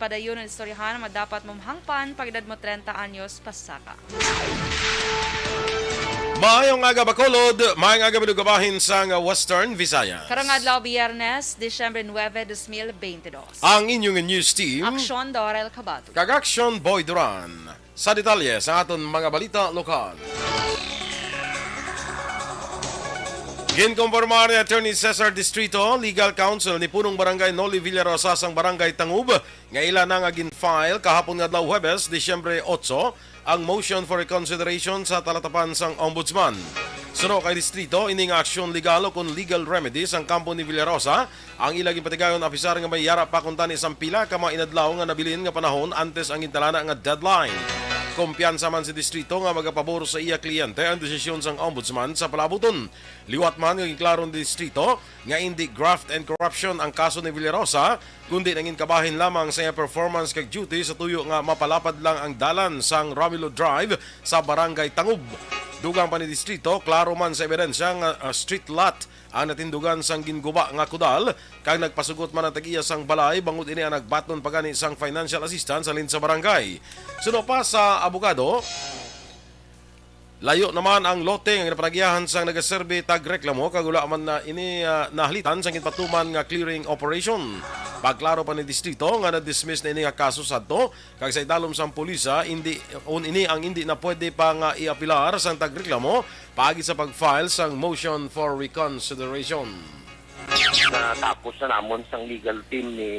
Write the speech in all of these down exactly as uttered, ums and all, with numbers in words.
padayon ang istoryahan, madapat mo mahangpan pag edad mo treinta anyos pasaka. Maayong aga, Bacolod. Maayong aga, mga kabahin sang Western Visayas. Karong adlaw, Biyernes, Disyembre nuebe, dos mil bente dos. Ang inyong news team, Aksyon, Dorel Cabado. Kag Aksyon, Boy Duran. Sa detalye sa aton mga balita lokal. Ginkompormar ni Attorney Cesar Distrito, legal counsel ni Punong Barangay Noli Villarosa sang Barangay Tangub, nga ila na nga gin-file kahapon nga adlaw, Huwebes, Disyembre otso, ang motion for reconsideration sa talatapan sang Ombudsman. Suno kay Distrito, ini nga aksyon legal o kon legal remedy sang kampo ni Villarosa ang ila ginpatigayon, apisar nga may yara pa kuntani sang pila ka mga inadlaw nga nabilin nga panahon antes ang gintalana nga deadline. Kumpiyansa man si Distrito nga magapabor sa iya kliyente ang desisyon sang Ombudsman sa palabuton. Liwat man nga ginklaro ni Distrito nga indi graft and corruption ang kaso ni Villarosa, kundi nangin kabahin lamang sa iya performance kag duty sa tuyo nga mapalapad lang ang dalan sang Romulo Drive sa Barangay Tangub. Dugang pa ni Distrito, klaro man sa ebidensya nga, ah, street lot ang natindugan sang ginguba nga kudal, kag nagpasugot man ang tag-iya sang balay bangod ini ang nagbaton pa gani sang financial assistance halin sa barangay. Suno pa sa abogado, layo naman ang lote nga ginapanagiyahan sang nagaserbi tagreklamo, kag wala man na ini, ah, nahalitan sang ginpatuman nga clearing operation. Pagklaro pa ni Distrito nga na-dismiss na ini nga kaso sadto, kag sa idalom sang pulisa, indi, un ini ang indi na pwede pa nga iapilar sang tagreklamo paagi sa pag-file sang motion for reconsideration. Natapos na namon sang legal team ni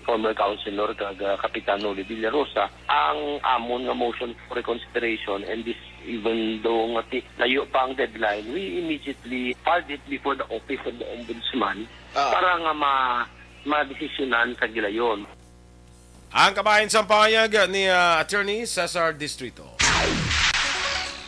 former councilor kag, ah, Kapitan Noli Villarosa ang amon nga motion for reconsideration, and this, even though nga ti-, layo pa ang deadline, we immediately filed it before the office of the ombudsman Ah. para nga ma-, madesisyonan sa gilayon. Ang kabahin sang pahayag ni, ah, Attorney Cesar Distrito.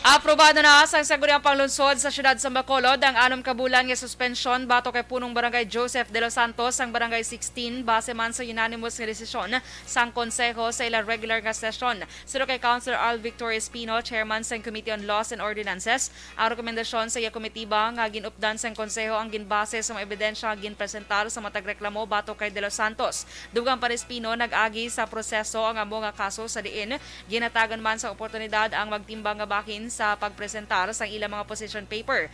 Aprobado na sang Sangguniang Panglungsod sa Siyudad sa Bacolod ang anom ka bulan nga suspensyon batok kay Punong Barangay Joseph De Los Santos sang Barangay sixteen, base man sa unanimous nga desisyon sang Konseho sa ila regular nga sesyon. Suno kay Councilor Al Victor Espino, chairman sang Committee on Laws and Ordinances, ang rekomendasyon sa iya komitiba nga gin-updan sang Konseho ang ginbase sa mga ebidensya nga ginpresentar sa matag reklamo batok kay De Los Santos. Dugang pa ni Espino, nag-agi sa proseso ang amo nga kaso sa diin ginhatagan man sang oportunidad ang magtimbang nga bahin sa pagpresentar sang ila mga position paper.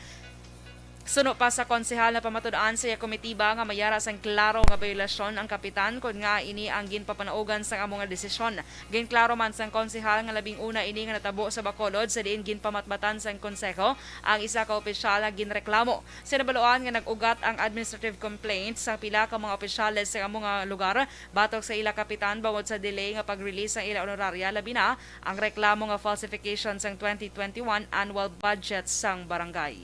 Suno pa sa konsehal, napamatud-an sa iya komitiba nga may ara sang klaro nga biolasyon ang kapitan kon ngaa ini ang ginpapanaugan sang amo nga desisyon. Ginklaro man sang konsehal nga labing una ini nga natabo sa Bacolod sa diin ginpamatbatan sang konseho ang isa ka opisyal nga ginreklamo. Sa nabaluan nga nag-ugat ang administrative complaint sa pila ka mga opisyales sa amo nga lugar batok sa ila kapitan bangod sa delay nga pag-release sang ila honoraria, labi na ang reklamo nga falsification sang twenty twenty-one annual budget sang barangay.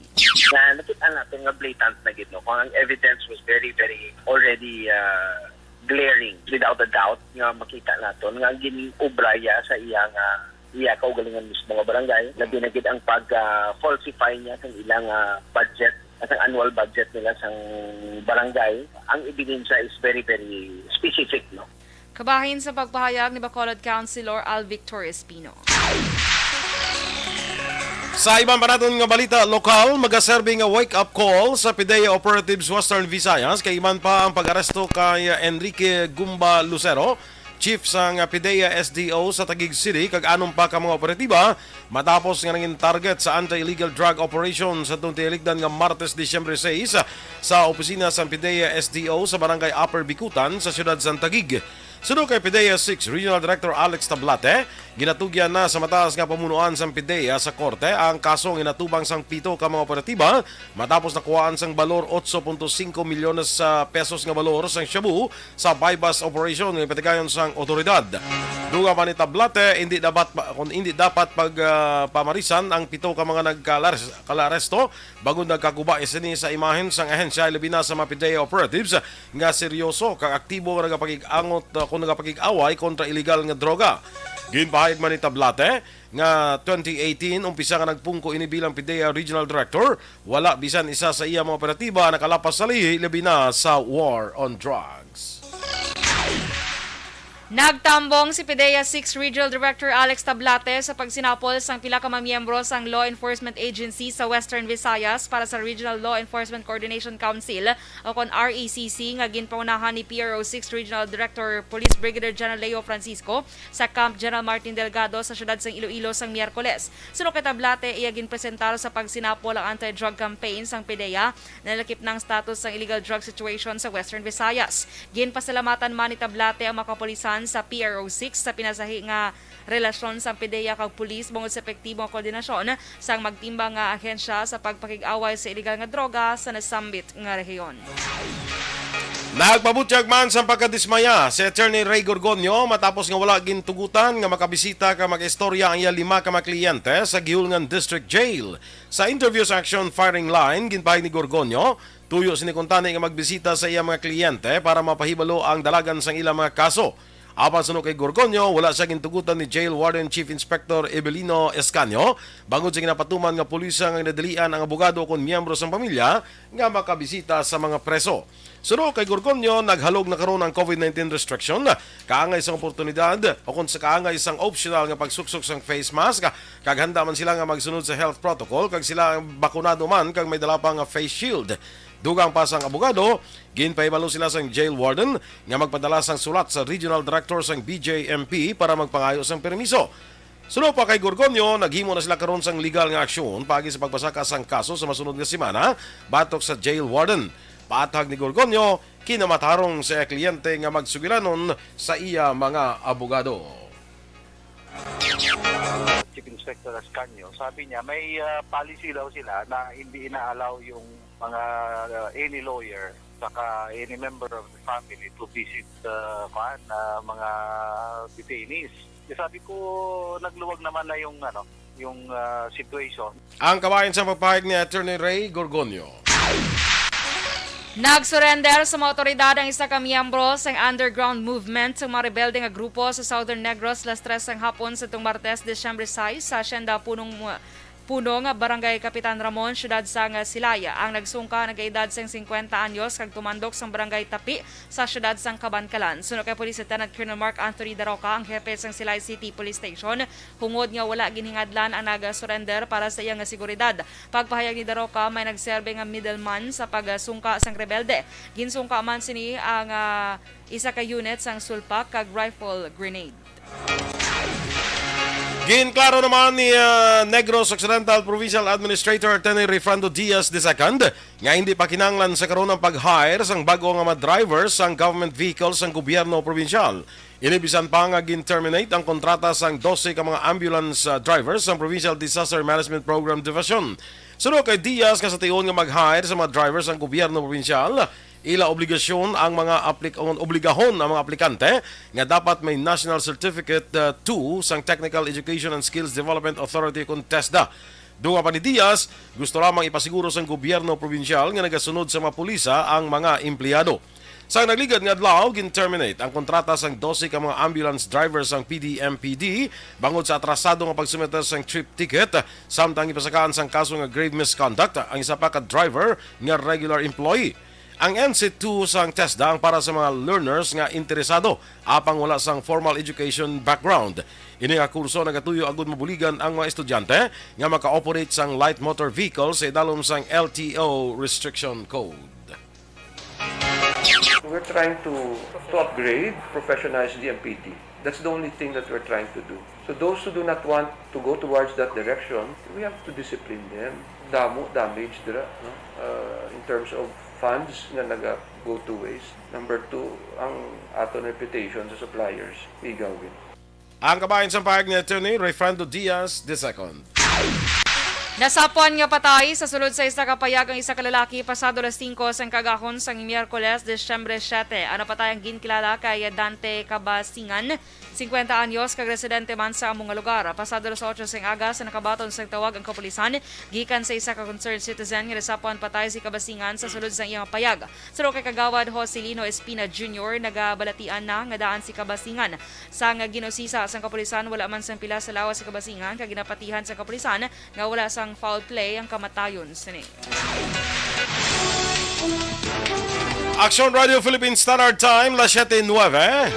Nga nakita natin nga blatant na gid, no? Kung ang evidence was very, very already, ah, glaring, without a doubt, nga makita naton nga gin-obra iya sa iya nga iya kaugalingon mismo nga barangay, labi na gid ang pag, ah, falsify niya sang ilang, ah, budget, sang annual budget nila sang barangay. Ang ebidensya is very, very specific, no? Kabahin sa pagpahayag ni Bacolod Councilor Al Victor Espino. Sa iban pa naton nga balita lokal, magaserbi nga wake-up call sa PDEA operatives Western Visayas, kay iban pa ang pag-aresto kay Enrique Gumba Lucero, chief sang PDEA S D O sa Taguig City, kag anom pa ka mga operatiba matapos nga nangin target sa anti-illegal drug operation sa tinubong nga Martes, Disyembre sais, sa opisina sang PDEA S D O sa Barangay Upper Bicutan sa siyudad sang Taguig. Suno kay PDEA six Regional Director Alex Tablate, ginatugyan na sa mataas nga pamunuan sang PDEA sa korte ang kaso nga ginatubang sang pito ka mga operatiba matapos nakuhaan sang balor otso punto singko milyones sa pesos nga balor sang shabu sa buy-bust operation nga ginpatigayon sang otoridad. Dugang pa ni Tablate, hindi dapat pa, kung hindi dapat pag, ah, pamarisan ang pito ka mga nagkalares-, kalaresto, bangod nagkaguba sini sa imahen sang ahensya, labi na sa mga PDEA operatives nga seryoso kag aktibo nga nagapakig-angot, ah, kung nagapakig-away kontra illegal nga droga. Ginpahayag man ni Tablate nga twenty eighteen, umpisa nga nagpungko ini bilang PDEA Regional Director, wala bisan isa sa iya mga operatiba nakalapas sa lihi, labi na sa war on drugs. Nagtambong si PDEA Six Regional Director Alex Tablate sa pagsinapol sang pila ka mga miyembro sang law enforcement agency sa Western Visayas para sa Regional Law Enforcement Coordination Council o kon R E C C nga ginpangunahan ni P R O Six Regional Director Police Brigadier General Leo Francisco sa Camp General Martin Delgado sa siyudad sang Iloilo sang Miyerkules. Suno kay Tablate, iya ginpresentar sa pagsinapol ang anti-drug campaign sang PDEA. Nalakip na ang status sang illegal drug situation sa Western Visayas. Ginpasalamatan man ni Tablate ang mga kapulisan sa P R O Six sa pinasahi nga relasyon sang PDEA kag pulis bangod sa epektibo nga koordinasyon sang magtimbang nga ahensya sa pagpakig-away sa illegal nga droga sa nasambit nga rehiyon. Nagpabutyag man sang pagkadismaya si Attorney Ray Gorgonio matapos nga wala gintugutan nga makabisita kag mag-istorya ang iya lima ka mga kliyente sa Guihulngan District Jail. Sa interview sa Action Firing Line, ginpahayag ni Gorgonio, tuyo sini kuntani nga magbisita sa iya mga kliyente para mapahibalo ang dalagan sang ila mga kaso. Apan suno kay Gorgonio, wala siya gintugutan ni Jail Warden Chief Inspector Evelino Escanio bangod sa ginapatuman nga pulis nga ginadalian ang abogado kon miyembro sang pamilya nga makabisita sa mga preso. Suno kay Gorgonio, naghalog na karon ang COVID nineteen restriction, kaangay sang oportunidad o kon sa kaangay sang optional nga pagsuksok sang face mask, kag handa man sila nga magsunod sa health protocol kag sila bakunado man kag may dala pa nga face shield. Dugang pa sang abogado, ginpahibalo sila sang jail warden nga magpadala sang sulat sa regional director sang B J M P para magpangayo sang permiso. Suno pa kay Gorgonio, naghimo na sila karon sang legal nga aksyon paagi sa pagpasaka sang kaso sa masunod nga semana batok sa jail warden. Paathag ni Gorgonio, kinamatarong sa iya kliyente nga magsugilanon sa iya mga abogado. Chief Inspector Ascanio, sabi niya may ah, policy daw sila na hindi ina-allow yung mga ah, any lawyer saka any member of the family to visit uh, kuan, ah, mga detainees. Sabi ko nagluwag naman na yung ano, yung ah, situation. Ang kabahin sa pagpahayag ni Attorney Ray Gorgonio. Nagsurrender sa mga awtoridad ang isa ka miyembro sang underground movement sang mga rebelde nga grupo sa Southern Negros las tres sang hapon sa tung Martes, Disyembre sais, sa Hacienda Punong Punong, Barangay Kapitan Ramon, siyudad sang Silay. Ang nagsungka nagaedad sang singkwenta anyos kag tumandok sang Barangay Tapi sa siyudad sang Kabankalan. Suno kay Police Lieutenant Colonel Mark Anthony Daroca, ang hepe sang Silay City Police Station, hungod nga wala ginhingadlan ang nag-surrender para sa iya nga seguridad. Pagpahayag ni Daroca, may nagserbe nga middleman sa pagsungka sang rebelde. Ginsungka man sini ang ah, isa ka unit sang sulpak kag rifle grenade. Ginklaro naman ni ah, Negros Occidental Provincial Administrator Attorney Refrando Diaz the second nga hindi pa kinahanglan sa karon ang pag-hire sang bag-o nga mga driver sang government vehicle sang gobyerno probinsyal. Ini bisan pa nga gin-terminate ang kontrata sang dose ka mga ambulance ah, drivers sang Provincial Disaster Management Program Division. Suno kay Diaz nga sa tion nga mag-hire sa mga driver sang gobyerno probinsyal, ila obligasyon ang mga aplik ang obligahon ang mga aplikante nga dapat may National Certificate ah, two sang Technical Education and Skills Development Authority kon TESDA. Dugang pa ni Diaz, gusto lamang ipasiguro sang gobyerno probinsyal nga nagasunod sa mga pulisa ang mga empleyado. Sa nagligad nga adlaw, gin-terminate ang kontrata sang dose ka mga ambulance driver sang P D M P D bangod sa atrasado nga pagsumiter sang trip ticket, samtang gipasakaan sang kaso nga grave misconduct ang isa pa ka driver nga regular employee. Ang N C two sang TESDA ang para sa mga learners nga interesado apang wala sang formal education background. Ini nga kurso nagatuyo agud mabuligan ang mga estudyante nga maka-operate sang light motor vehicle sa idalom sang L T O Restriction Code. We're trying to, to upgrade, professionalize the M P D. That's the only thing that we're trying to do. So those who do not want to go towards that direction, we have to discipline them. Damo damage dira, no? Uh, in terms of funds nga naga go to waste. Number two, ang aton reputation sa suppliers, igawin. Ang kabahin sang pahayag ni Attorney Rayfrando Diaz the second. Nasapwan nga patay sa sulod sa isa ka payag ang isa ka lalaki pasado alas singko sang kaagahon sang Miyerkules, Disyembre siyete. Ang napatay ang ginkilala kay Dante Cabasingan, singkwenta anyos, kag residente man sa amo nga lugar. Pasado alas otso sang aga sa nakabaton sang tawag ang kapulisan gikan sa isa ka concerned citizen nga nasapwan patay si Cabasingan sa sulod sang iyang payag. Suno kay Kagawad Joselino Espina Junior, nagabalatian na nga daan si Cabasingan. Sang gin-usisa sang kapulisan, wala man sang pila sa lawas si Cabasingan kag ginapatihan sang kapulisan nga wala sang foul play ang kamatayon sini. Action Radio Philippine Standard Time, las siyete nuebe.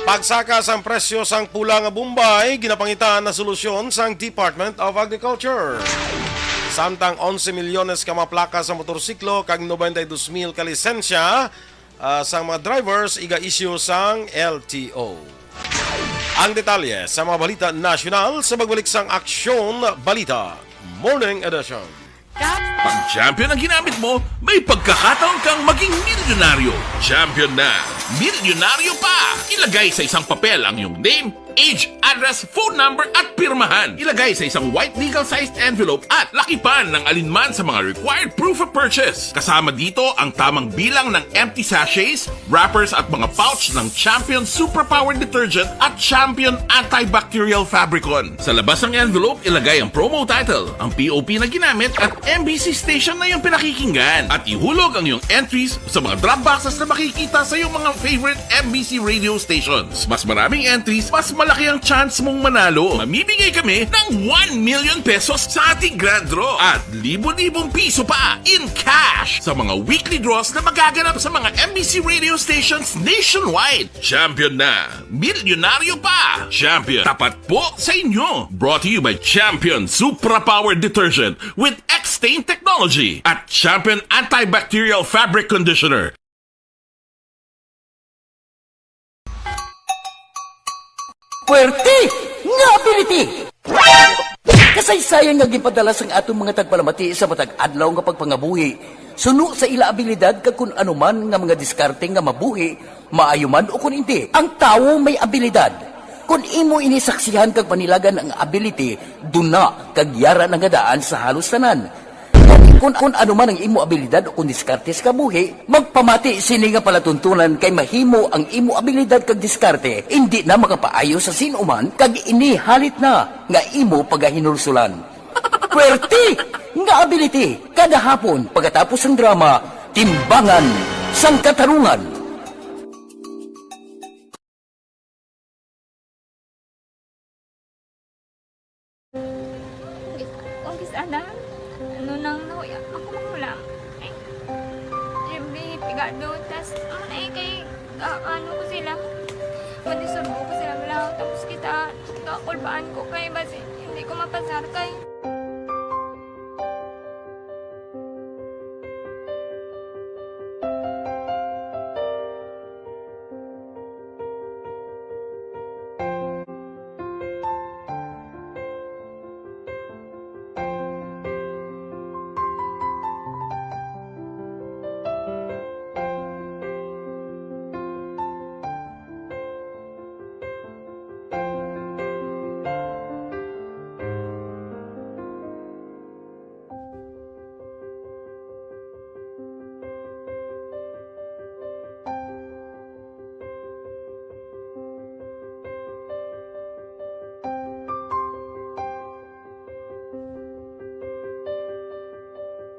Pagsaka sang presyo sang pula nga bombay, ginapangitaan na solusyon sang Department of Agriculture. Samtang onse milyones ka mga plaka sa motorsiklo kag nobenta y dos mil ka lisensya, ah, sang mga drivers iga-issue sang L T O. Ang detalye sa mga balita nasyonal sa pagbalik sang Aksyon Balita Morning Edition. Pag champion ang ginamit mo, may pagkakataon kang maging milyonaryo. Champion na, milyonaryo pa! Ilagay sa isang papel ang iyong name, age, address, phone number, at pirmahan. Ilagay sa isang white legal-sized envelope at lakipan ng alinman sa mga required proof of purchase. Kasama dito ang tamang bilang ng empty sachets, wrappers, at mga pouch ng Champion Superpower Detergent at Champion Antibacterial Fabricon. Sa labas ng envelope, ilagay ang promo title, ang P O P na ginamit, at M B C station na iyong pinakikinggan. At ihulog ang iyong entries sa mga drop boxes na makikita sa iyong mga favorite M B C radio stations. Mas maraming entries, mas malaki ang chance mong manalo. Mamimigay kami ng one million pesos sa ating grand draw at libo-libong piso pa in cash sa mga weekly draws na magaganap sa mga M B C radio stations nationwide. Champion na! Milyonaryo pa! Champion, tapat po sa inyo! Brought to you by Champion Supra Power Detergent with X-Stain Technology at Champion Antibacterial Fabric Conditioner. Puwerte nga ability! Kasaysayan nga ginpadala sang aton mga tagpalamati sa matag adlaw nga pagpangabuhi suno sa ila abilidad kag kun ano man nga mga diskarte nga mabuhi, maayo man o kun indi. Ang tawo may abilidad. Kun imo ini saksihan kag panilagan ang ability, duna kag yara na nga daan sa halos tanan. Kun, kun ano man ang imo abilidad o kun diskarte sa kabuhi, magpamati sini nga palatuntunan kay mahimo ang imo abilidad kag diskarte indi na makapaayo sa sin-o man kag ini halit na nga imo pagahinulsulan. Puwerte nga ability! Kada hapon, pagkatapos sang drama, Timbangan sang Katarungan. Kung gis-, kung gis-, ana, ano nang nahuya, ako manghulam. Ay, Jimmy, pigado, tas, ano na eh, kay, ah, ano ko sila, manisurbo ko sila, wala, tapos kita, kakulbaan ko kay, basi, hindi ko mapasar kay.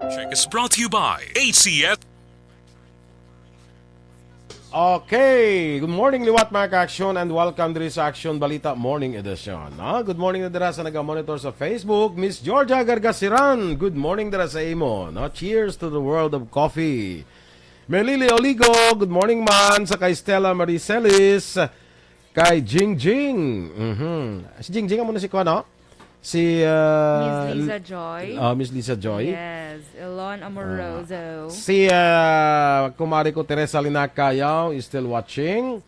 Check is brought to you by H C F. Okay, good morning, liwat, mga ka-aksyon, and welcome diri sa Aksyon Balita Morning Edition. Ah, good morning na dira sa naga-monitor sa Facebook, Miss Georgia Gargasiran. Good morning dira sa imo. No? Cheers to the world of coffee. Melili Oligo, good morning man. Sa kay Stella Marie Celis, kay Jingjing. Mhm. Si Jingjing, amo na si kuan, no? Si, uh, Miss Lisa Joy. Uh, Miss Lisa Joy. Yes, Elon Amoroso. Uh, si, uh, kumari ko, Teresa Linacayaw, is still watching.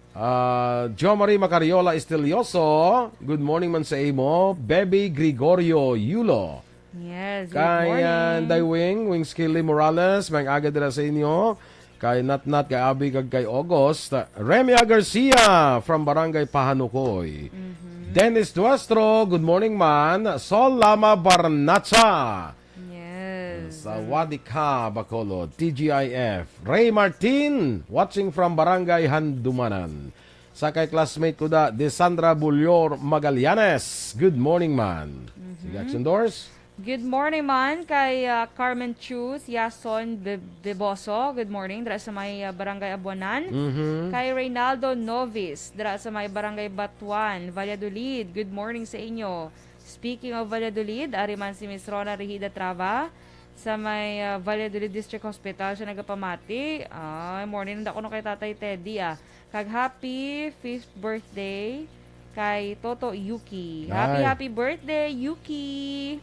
Uh, Jo Marie Macariola Estelioso, good morning man sa imo. Baby Gregorio Yulo. Yes, good morning. Kay, uh, Day Wing, Wing Skilly Morales, maayong aga dira sa inyo. Kay Natnat, kay Abi, kag kay August. Remia Garcia from Barangay Pahanukoy. Mhm. Dennis Duestro, good morning man. Sol Lama Barnacha. Yes. Sawadika, Bacolod, T G I F. Ray Martin, watching from Barangay Handumanan. Sa kay classmate ko da, Desandra Bullor Magallanes. Good morning man. Mhm. Sige, Action Doors. Good morning man kay, ah, Carmen Chu Yason Be-, Beboso. Good morning dira sa may, ah, Barangay Abuanan. Mhm. Kay Reynaldo Novis dira sa may Barangay Batuan, Valladolid. Good morning sa inyo. Speaking of Valladolid, ari man si Miss Rona Rehida Trava. Sa may, ah, Valladolid District Hospital siya nagapamati. Ay, morning na kuno kay Tatay Teddy, ah. Kag happy fifth birthday kay Toto Yuki. Happy, Ay. happy birthday, Yuki!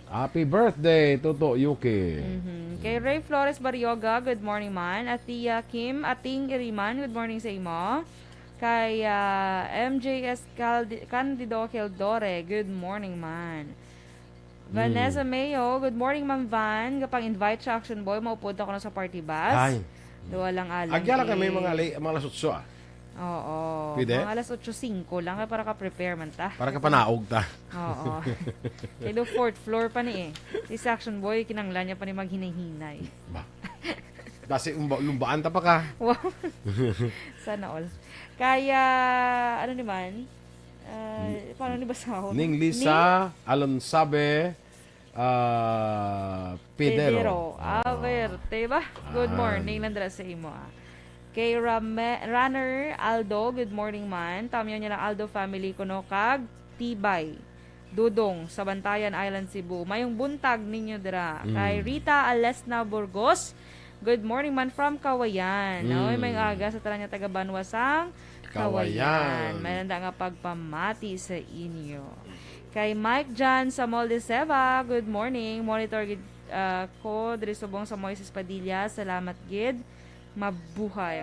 Happy birthday, Toto Yuki. Mhm. Kay Ray Flores Barrioga, good morning, man. Atia Kim Ating Iriman, good morning sa imo. Kay, ah, M J S Caldi-, Candido Quildore, good morning, man. Vanessa Mm. Mayo, good morning, Ma'am Van. Kapang-invite sa Action Boy, maupod ako na sa party bus. Ay. Duha lang alang Agya lang kami eh. mga li-, mga alas otso, ah. Oo. Pwede? Mga alas otso singko lang, kaya para ka-prepare man ta. Para ka panaog ta. Oo. Kaya do fourth floor pa ni eh. Si Action Boy, kinanglan niya pa ni maghinay-hinay. Ba? Dasi umba-, lumbaan ta pa ka. Wow. Sana all. Kaya, ano naman? Ah, Hmm. paano ni basahon? Ning Ni Lisa Alonsabe, ah, Pedero. Pedero. Ah, Ah. Verte ba? Good Ah. morning, nandra sa imo, ah. Kay Rame-, Runner Aldo, good morning man. Tamyo niya lang Aldo family kuno kag Tibay. Dudong sa Bantayan Island, Cebu. Mayong buntag ninyo dira. Kay Mm. Rita Alesna Burgos, good morning man from Kawayan. Oy, Mm. mayong aga sa tanan nga taga Banwa sang Kawayan. Kawayan. May nanda nga pagpamati sa inyo. Kay Mike Jan Samuel de Seva, good morning. Monitor gid, ah, ko diri subong sa Moises Padilla. Salamat gid. Mabuhay.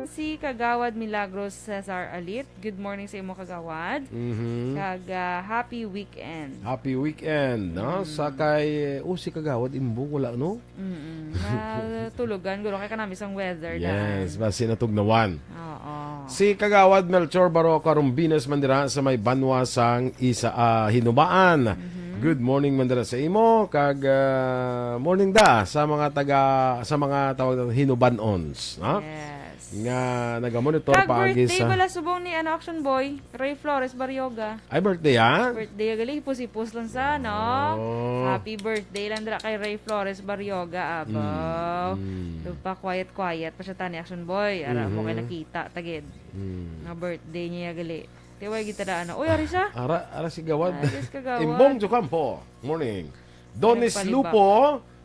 Si Kagawad Milagros Cesar Alit, good morning sa imo, Kagawad. Mhm. Kag, ah, happy weekend. Happy weekend, no? Mm. Sa kay, oh, si Kagawad Imbong, wala, no? Mm-mm. Natulugan, guro, kay kanami sang weather daan. Yes, basi natugnawan. Oo. Si Kagawad Melchor Baroca Rumbinas man dira sa may Banwa sang Isa, ah, Hinubaan. Mhm. Good morning man dira sa imo, kag, ah, morning da sa mga taga, sa mga tawag naton Hinubanons, no? Yes. Nga nagamonitor Kag paagi birthday sa bala subong ni, ano, Action Boy, Ray Flores Barrioga. Ay, birthday, ah? Birthday, gali, hipos-hipos lang sa, no? Oh. Happy birthday lang dira kay Ray Flores Barrioga, abaw. Mm, mm. Doon pa, quiet-quiet pa siya tani, Action Boy. Ara mo kay Mhm. nakita, tagid. Mm. Nga birthday niya, gali. Tiway kita na, ano. Uy, ari siya. Ara, ara si Gawad. Ari si Kagawad. Imbong Jocampo. Morning. Donis Nagpaliba. Lupo,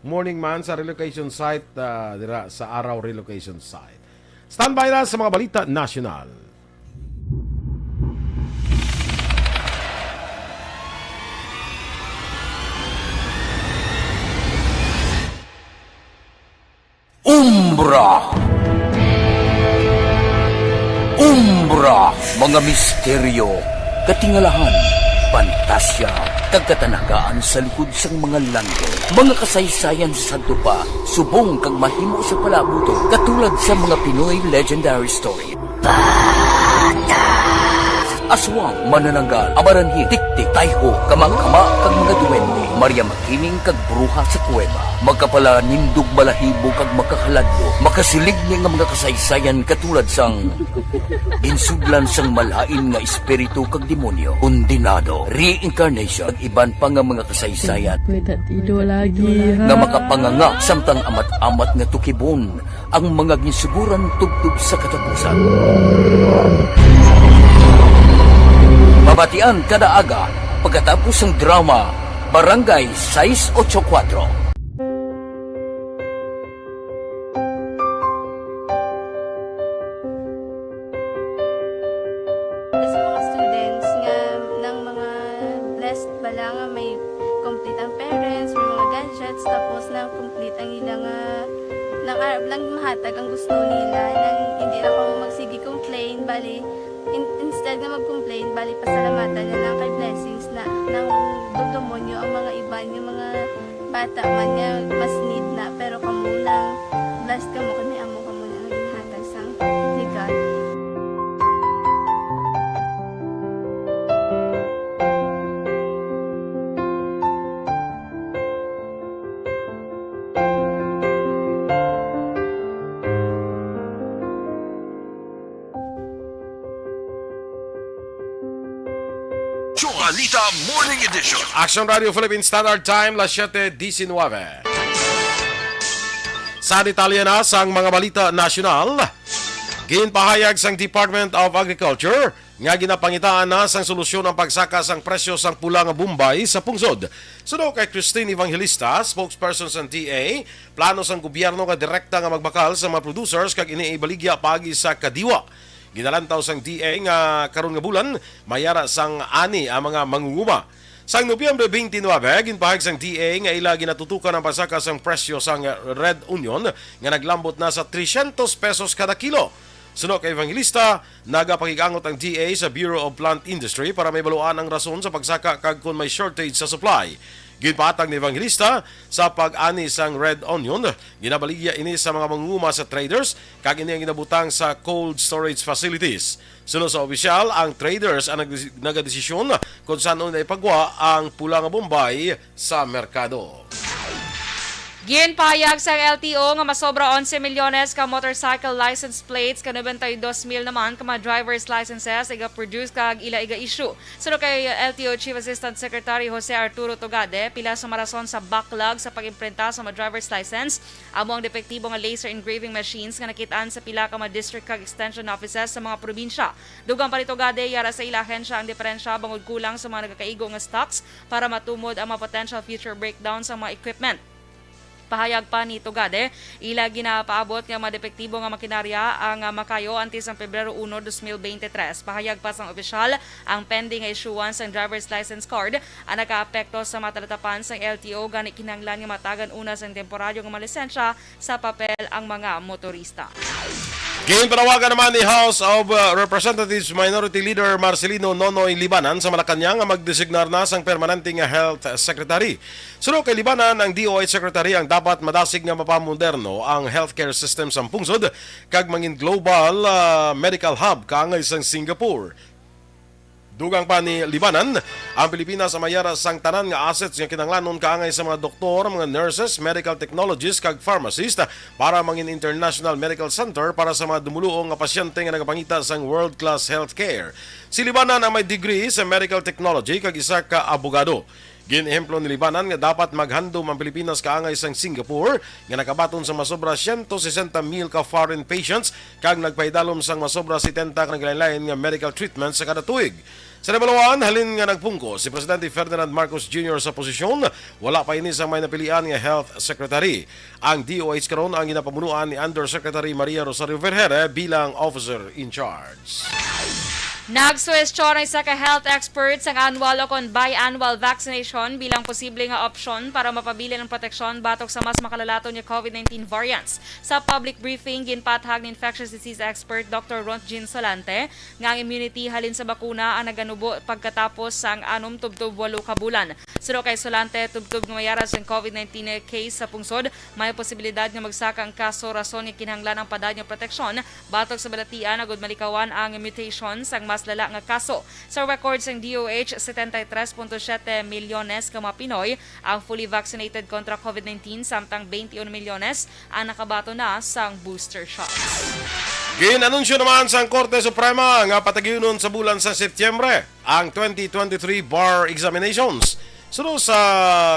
morning man sa relocation site, ah, dira sa Araw Relocation Site. Standby na sa mga balita nasyonal. Umbra. Umbra, mga misteryo, katingalahan, pantasya, kag katanagaan sa likod sang mga langit. Mga kasaysayan sa sadto pa, subong kag mahimo sa palabuton, katulad sa mga Pinoy legendary story. Aswang, manananggal, amaranhil, tiktik, tayho, kamangkama, kag mga duwende, Maria Makining kag bruha sa kuweba. Makapalanindog, balahibo, kag makahaladlo, makasiling ni nga mga kasaysayan katulad sang ginsudlan sang malain nga espiritu kag demonyo, kondenado, reincarnation, kag iban pa nga mga kasaysayan Pwede tido lagi, ha? nga makapanganga samtang amat-amat nga tukibon ang mga ginsuguran tubtob sa katapusan. Mabatian kada aga pagkatapos sang drama Barangay Sais Ocho Kuatro. Sa mga students nga nang mga blessed bala nga may complete ang parents, may mga gadgets, tapos na complete ang ila nga, nang arab lang mahatag ang gusto nila, nang hindi na kamo magsige complain, bali, in-, instead nga mag-complain, bali, pasalamatan na lang kay blessings na, nang dumdumon nyo ang mga iban, yung mga bata man nga mas need na, pero kamo nang blessed kamo, kay may amo kamo na nga ginhatag sang ni God. Chokalita Morning Edition. Action Radio Philippine Standard Time, las siete diecinueve. Sa detalye na sang mga balita nasyonal, ginpahayag sang Department of Agriculture nga ginapangitaan na sang solusyon ang pagsaka sang presyo sang pula nga bombay sa pungsod. Suno kay Christine Evangelista, spokesperson sang D A, plano sang gobyerno nga direkta nga magbakal sa mga producers kag ini ibaligya paagi sa kadiwa. Ginalantaw sang D A nga karon nga bulan mayara sang ani ang mga mangunguma. Sang Nobyembre twenty-nine, ginpahayag sang D A nga ila ginatutukan ang pagsaka sang presyo sang red onion nga naglambot na sa trescientos pesos kada kilo. Suno kay Evangelista, nagapakig-angot ang D A sa Bureau of Plant Industry para mahibaluan ang rason sa pagsaka kag kon may shortage sa supply. Ginpahatag ni Evangelista, sa pag-ani sang red onion, ginabaligya ini sa mga mangunguma sa traders kag ini ang ginabutang sa cold storage facilities. Suno sa opisyal, ang traders ang nagdesi-, nagadesisyon kon san-o na ipagwa ang pula nga bombay sa merkado. Ginpahayag sang L T O nga masobra onse milyones ka motorcycle license plates, ka nobenta y dos mil naman ka mga driver's licenses iga-produce kag ila iga-issue. Suno kay L T O Chief Assistant Secretary Jose Arturo Togade, pila sa marason sa backlog sa pag-imprinta sa mga driver's license amo ang depektibo nga laser engraving machines nga nakit-an sa pila ka mga district kag extension offices sa mga probinsya. Dugang pa ni Togade, yara sa ila ahensya ang diferensya bangod kulang sa mga nagakaigo nga stocks para matumod ang mga potential future breakdown sa mga equipment. Pahayag pa ni Togade, ila ginapaabot nga mga depektibo nga makinarya ang, ah, makayo antes ang Pebrero uno, dos mil bente tres. Pahayag pa sang opisyal, ang pending nga issuance sang driver's license card ang nakaapekto sa mga talatapan sang L T O, gani kinahanglan nga matagan una sang temporaryo nga mga lisensya sa papel ang mga motorista. Ginpanawagan naman ni House of, uh, Representatives Minority Leader Marcelino Nonoy Libanan sa Malacañang nga magdesignar na sang permanente nga health secretary. Suno kay Libanan, ang D O H secretary ang dapat madasig nga mapamoderno ang healthcare system sa pungsod kag mangin global, uh, medical hub kaangay sang Singapore. Dugang pa ni Libanan, ang Pilipinas ang mayara sang tanan nga assets nga kinahanglanon kaangay sa mga doktor, mga nurses, medical technologists, kag pharmacist para mangin international medical center para sa mga dumoluong nga pasyente nga nagapangita sang world-class healthcare. Si Libanan ang may degree sa medical technology kag isa ka abogado. Gin-ehemplo ni Libanan nga dapat maghandom ang Pilipinas kaangay sang Singapore, nga nakabaton sa masobra siyento sesenta mil ka foreign patients kag nagpahidalom sang masobra setenta ka naglain-lain nga medical treatment sa kada tuig. Sa nabaluan, halin nga nagpungko si Presidente Ferdinand Marcos Junior sa posisyon, wala pa ini sang may napilian nga health secretary. Ang D O H karon ang ginapamunuan ni Undersecretary Maria Rosario Vergere bilang officer in charge. Nagsuhestyon ang isa ka health expert sang annual o kon biannual vaccination bilang posible nga opsyon para mapabilin ang proteksyon batok sa mas makalalaton nga COVID nineteen variants. Sa public briefing, ginpathag ni infectious disease expert Doctor Rontgin Solante nga ang immunity halin sa bakuna ang naganubo pagkatapos sang anom tubtob walo ka bulan. Suno kay Solante, tubtob nga mayara sang COVID nineteen case sa pungsod, may posibilidad nga magsaka ang kaso, rason nga kinahanglan ang padayon nga proteksyon batok sa balatian agud malikawan ang mutation sang mas lala nga kaso. Sa record sang D O H, setenta y tres punto siete milyones ka mga Pinoy ang fully vaccinated kontra COVID nineteen, samtang twenty-one milyones ang nakabaton na sang booster shots. Gin-anunsyo naman sang Korte Suprema nga patagiunon sa bulan sa Setyembre ang twenty twenty-three bar examinations. Suno sa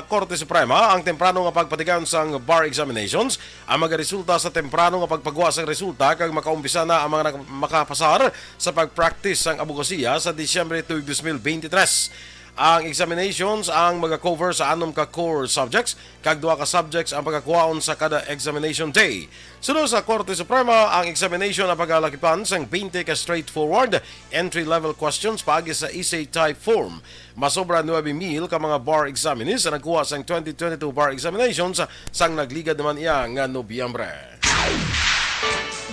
Korte Suprema, ang temprano nga pagpatigayon sang bar examinations ang magaresulta sa temprano nga pagpagwa sang resulta kag makaumpisa na ang mga nag-, makapasar sa pag-practice sang abogasiya sa Disyembre tuig dos mil bente tres. Ang examinations ang maga-cover sa anom ka core subjects kag duha ka subjects ang pagakuhaon sa kada examination day. Suno sa Korte Suprema, ang examination ang pagalakipan sang twenty ka straightforward entry-level questions paagi sa essay type form. Masobra nuebe mil ka mga bar examinees ang nagkuha sang twenty twenty-two bar examinations sang nagligad naman iya nga Nobyembre.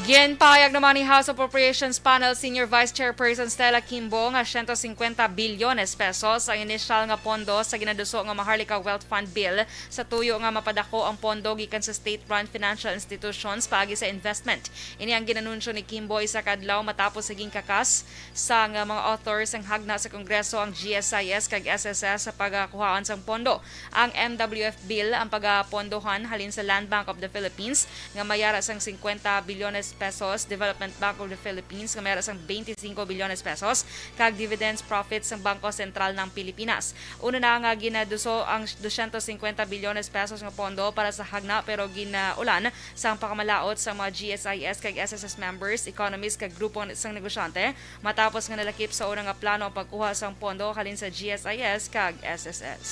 Ginpahayag naman ni House Appropriations Panel Senior Vice Chairperson Stella Kimbo nga siyento singkwenta bilyones pesos ang inisyal nga pondo sa ginaduso nga Maharlika Wealth Fund Bill sa tuyo nga mapadako ang pondo gikan sa state-run financial institutions paagi sa investment. Ini ang ginanunsyo ni Kimbo isa ka adlaw matapos sa ginkakas sang mga author sang hagna sa Kongreso ang G S I S kag S S S sa pagkuhaan sang pondo. Ang M W F Bill ang pagapondohan halin sa Land Bank of the Philippines nga mayara sang singkwenta bilyones pesos, Development Bank of the Philippines nga may ara sang twenty-five bilyones pesos, kag dividends profits sang Bangko Sentral ng Pilipinas. Una na nga ginaduso ang dosyentos singkwenta bilyones pesos nga pondo para sa hagna, pero ginaulan sang pakamalaot sa mga G S I S kag S S S members, economies kag grupo sang negosyante, matapos nga nalakip sa una nga plano ang pagkuha sang pondo halin sa G S I S kag S S S.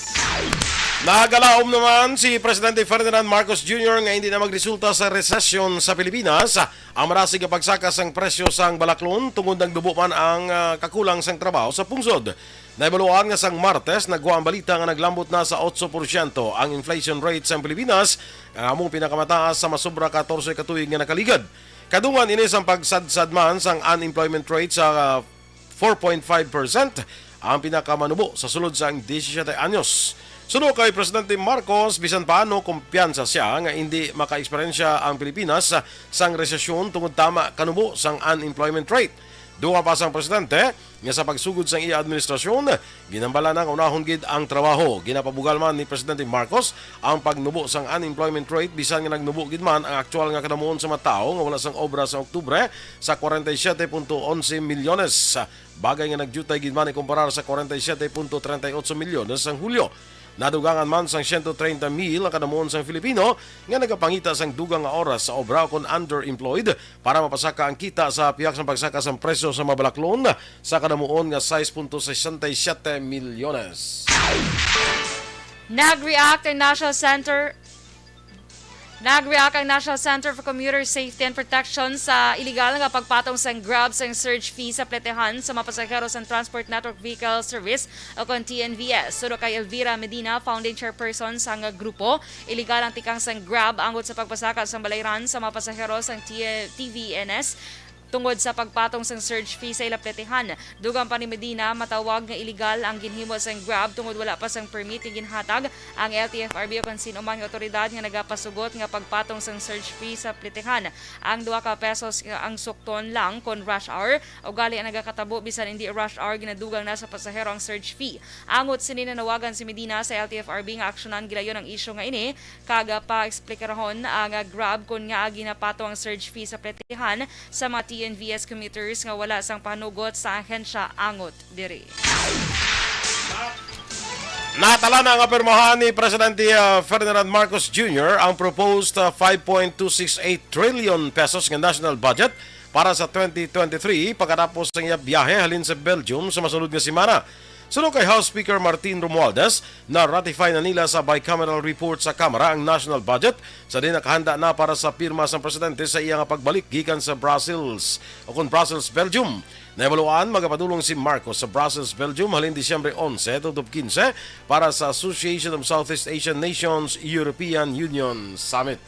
Nagalaom naman si Presidente Ferdinand Marcos Junior nga hindi na magresulta sa resesyon sa Pilipinas ang marasig nga pagsaka sang presyo sang balaklon tungod nagnubo man ang, ah, kakulang sang trabaho sa pungsod. Nahibaluan nga sang Martes nagwa ang balita nga naglambot na sa otso porsyento ang inflation rate sang Pilipinas, nga amo ang pinakamataas sa masobra katorse ka tuig nga nakaligad. Kadungan ini sang pagsadsad man sang unemployment rate sa, ah, four point five percent, ang pinakamanubo sa sulod sang disisiete anyos. Suno kay Presidente Marcos, bisan paano kumpiyansa siya nga hindi makaeksperyensya ang Pilipinas sang resesyon tungod tama kanubo sang unemployment rate. Dugang pa sang presidente nga sa pagsugod sang iya administrasyon, ginambala na nga unahon gid ang trabaho. Ginapabugal man ni Presidente Marcos ang pagnubo sang unemployment rate, bisan nga nagnubo gid man ang aktual nga kadamuon sa mga tawo nga wala sang obra sa Oktubre sa forty-seven point eleven milyones, bagay nga nagyutay gid man ikumparar sa forty-seven point treinta y ocho milyones sang Hulyo. Nadugangan man sang siyento treinta mil ang kadamuon sang Filipino nga nagapangita sang dugang nga oras sa obra ukon underemployed para mapasaka ang kita sa pihak sang pagsaka sang presyo sa mga balaklon sa kadamuon nga sais punto sesenta y siyete milyones. Nag-react ang National Center Nag-react ang National Center for Commuter Safety and Protection sa iligal nga pagpatong sang Grab sang surge fee sa pletehan sa mga pasahero sang Transport Network Vehicle Service o kon T N V S. Suno kay Elvira Medina, founding chairperson sang grupo, iligal ang tikang sang Grab angot sa pagpasaka sang balayran sa mga pasahero sang T-, T V N S tungod sa pagpatong sang surge fee sa ila pletehan. Dugang pa ni Medina, matawag nga iligal ang ginhimo sang Grab tungod wala pa sang permit nga ginhatag ang L T F R B o kon sino man nga awtoridad nga nagapasugot nga pagpatong sang surge fee sa pletehan. Ang dua ka pesos ang sukton lang kon rush hour, ugali ang nagakatabo bisan hindi rush hour ginadugang na sa pasahero ang surge fee. Angot sini, nanawagan si Medina sa L T F R B nga aksyonan gilayon ang isyu nga ini kag, ah, paeksplikahon ang, ah, Grab kon ngaa ginapatong ang surge fee sa pletehan sa mga T N V S commuters nga wala sang panugot sa ahensya angot diri. Natala na nga pirmahan ni Presidente, ah, Ferdinand Marcos Junior ang proposed, ah, five point two six eight trillion pesos nga national budget para sa twenty twenty-three pagkatapos sang iya biyahe halin sa Belgium sa masunod nga semana. Suno kay House Speaker Martin Romualdez, na-ratify na nila sa bicameral report sa Kamara ang national budget sa diin nakahanda na para sa pirma sang presidente sa iya nga pagbalik gikan sa Brussels o kon Brussels, Belgium. Nahibaluan, magapadulong si Marcos sa Brussels, Belgium, halin Disyembre onse tubtob kinse para sa Association of Southeast Asian Nations European Union Summit.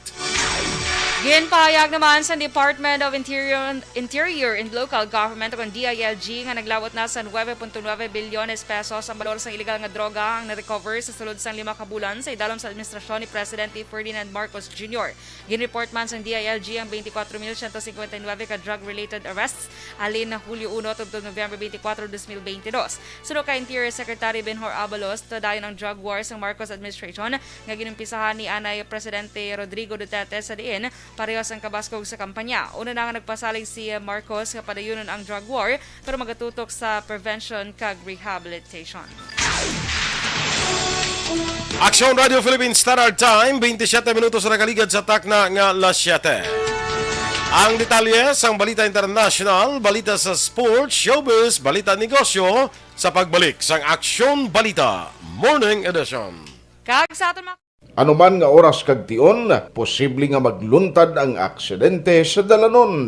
Ginpahayag naman sa Department of Interior, Interior and Local Government o kon D I L G nga naglabot na sa nuebe punto nuebe bilyones pesos ang balor sang iligal nga droga ang na-recover sa sulod sang lima ka bulan sa idalom sa administrasyon ni Presidente Ferdinand Marcos Junior. Ginreport man sang D I L G ang twenty-four mil siyento singkwenta y nuebe ka drug-related arrests halin Hulyo uno tubtob Nobyembre twenty-four, dos mil bente dos. Suno kay Interior Secretary Benhur Abalos, dayon ang drug war sang Marcos administration nga ginumpisahan ni anay Presidente Rodrigo Duterte, sa diin parehas ang kabaskog sa kampanya. Una na nga nagpasalig si Marcos nga padayunon ang drug war, pero magatutok sa prevention kag rehabilitation. Aksyon Radio Philippines Standard Time, twenty-seven minutos na nakaligad sa takna nga alas siyete. Ang detalye sang balita internasyonal, balita sa sports, showbiz, balita negosyo, sa pagbalik sang Aksyon Balita Morning Edition. Kag sa aton mga Ano man nga oras kag tion, posible nga magluntad ang aksidente sa dalanon.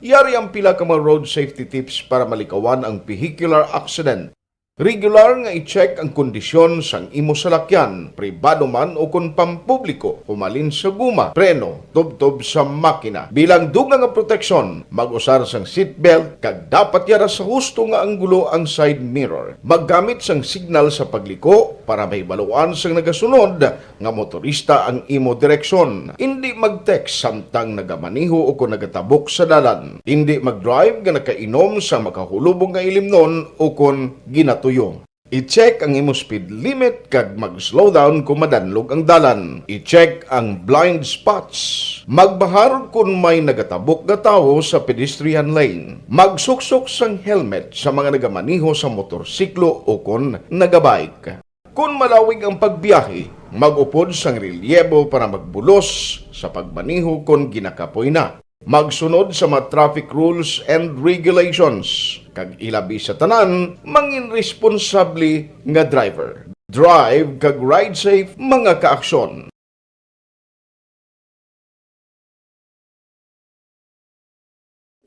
Yari ang pila ka mga road safety tips para malikawan ang vehicular accident. Regular nga i-check ang kondisyon sang imo salakyan, pribado man o kon pampubliko, humalin sa guma, preno, tubtob sa makina. Bilang dugang nga proteksyon, mag-usar sang seatbelt kag dapat yara sa husto nga anggulo ang side mirror. Maggamit sang signal sa pagliko para mahibaluan sang nagasunod nga motorista ang imo direksyon. Indi mag-text samtang nagamaneho o kon nagatabok sa dalan. Indi mag-drive nga nakainom sa makahulubong nga ilimnon o kon ginatuyo. I-check ang imo speed limit kag mag-slow down kon madanlog ang dalan. I-check ang blind spots. Magbahar kon may nagatabok nga tawo sa pedestrian lane. Magsuksok sang helmet sa mga nagamaneho sa motorsiklo o kon nagabike. Kon malawig ang pagbiyahe, mag-upod sang relyebo para magbulos sa pagmaneho kon ginakapoy na. Magsunod sa mga traffic rules and regulations, kag ilabi sa tanan, mangin responsable nga driver. Drive kag ride safe, mga kaaksyon.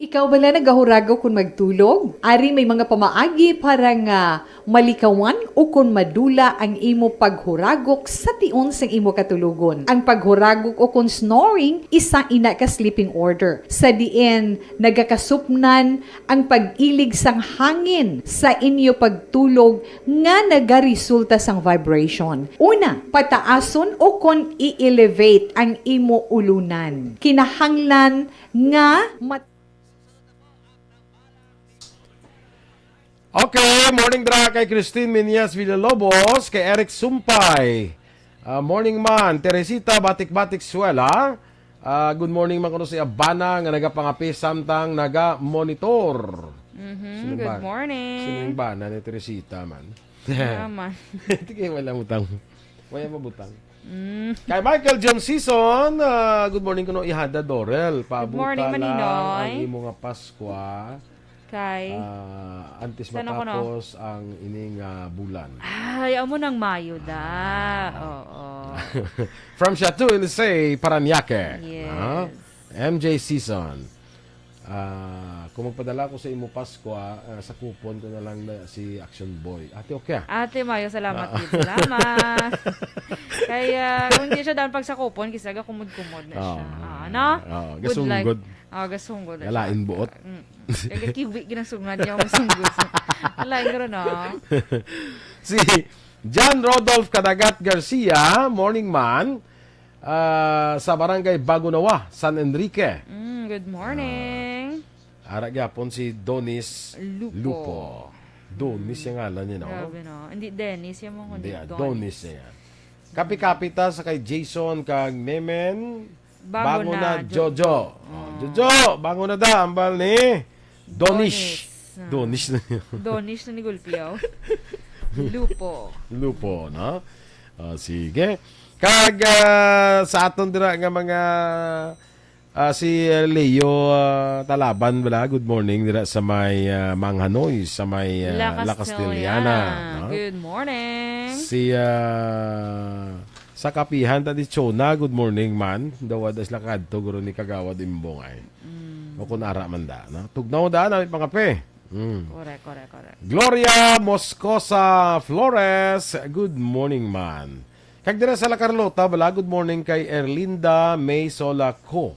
Ikaw bala nagahuragok kon magtulog? Ari may mga pamaagi para nga malikawan o kon madula ang imo paghuragok sa tion sang imo katulogon. Ang paghuragok o kon snoring, isa ina ka sleeping order, sa diin nagakasupnan ang pag-ilig sang hangin sa inyo pagtulog nga nagaresulta sang vibration. Una, pataason o kon i-elevate ang imo ulunan. Kinahanglan nga mat- Okay, morning dra kay Christine Minyas Villalobos, kay Eric Sumpay. Ah, morning man, Teresita Batik-Batik Suela. Ah, good morning man kuno si Abana nga nagapangape samtang naga-monitor. Mhm, Sino good ba? morning. Sino yung bana ni Teresita man? Naman. Hindi kayo wala butang. Wala mabutang. Mm. Kay Michael John Season, ah, good morning kuno ihada Dorel. Pabuta Good morning, lang Maninoy. Ang imo nga Paskwa. Kay Ah, antes Saan ako, no? matapos ang ining ah, bulan. Ay, amo nang Mayo da. Oo. From Chateau Elisee, Paranaque. Yes. Ah, M J Season. Ah, kung magpadala ko sa imo Paskwa, ah, sa kupon ko na lang na si Action Boy. Ate, okay ah? Ate Mayo, salamat din. Salamat. Kaya kung hindi siya daan pag sa kupon, kisa ga kumod-kumod na siya. Oo. Ah, no? Oo, Good luck. gasunggod. Ah, gasunggod na siya. Galain buot. Mm. Kaya kiwi ginasungan niya ang sunggod. Alain ko rin, no? Si John Rodolph Kadagat Garcia, morning man, ah, sa barangay Bagunawa, San Enrique. Mm, good morning. Ara gyapon si Donis Lupo. Lupo. Donis yung ngalan niya, no? Grabe, no? Hindi Dennis, yung mga Hindi, kundi ah, Donis niya. Kapi-kapi ta sa kay Jason kag Memen. Bangon Bangon na, na, Jojo. Oh, Jojo, bangon na da, ambal ni Donish. Donish. Donish na yun. Donish na ni Gulpiaw. Lupo. Lupo, no? Oh, sige. Kag ah, sa aton dira nga mga ah, si ah, Leo ah, Talaban bala, good morning dira sa may ah, Manghanoy, sa may ah, La La Castellana. Castellana, no? Good morning. Si ah, sa kapihan ta di Chona, good morning man. Daw ada sila kadto guro ni Kagawad Imbong ay. O kung ara man da, no? Tugnaw da na may pangape. Mm. Correct, correct, correct. Gloria Moscosa Flores, good morning man. Kag dira sa La Carlota bala, good morning kay Erlinda May Sola Co.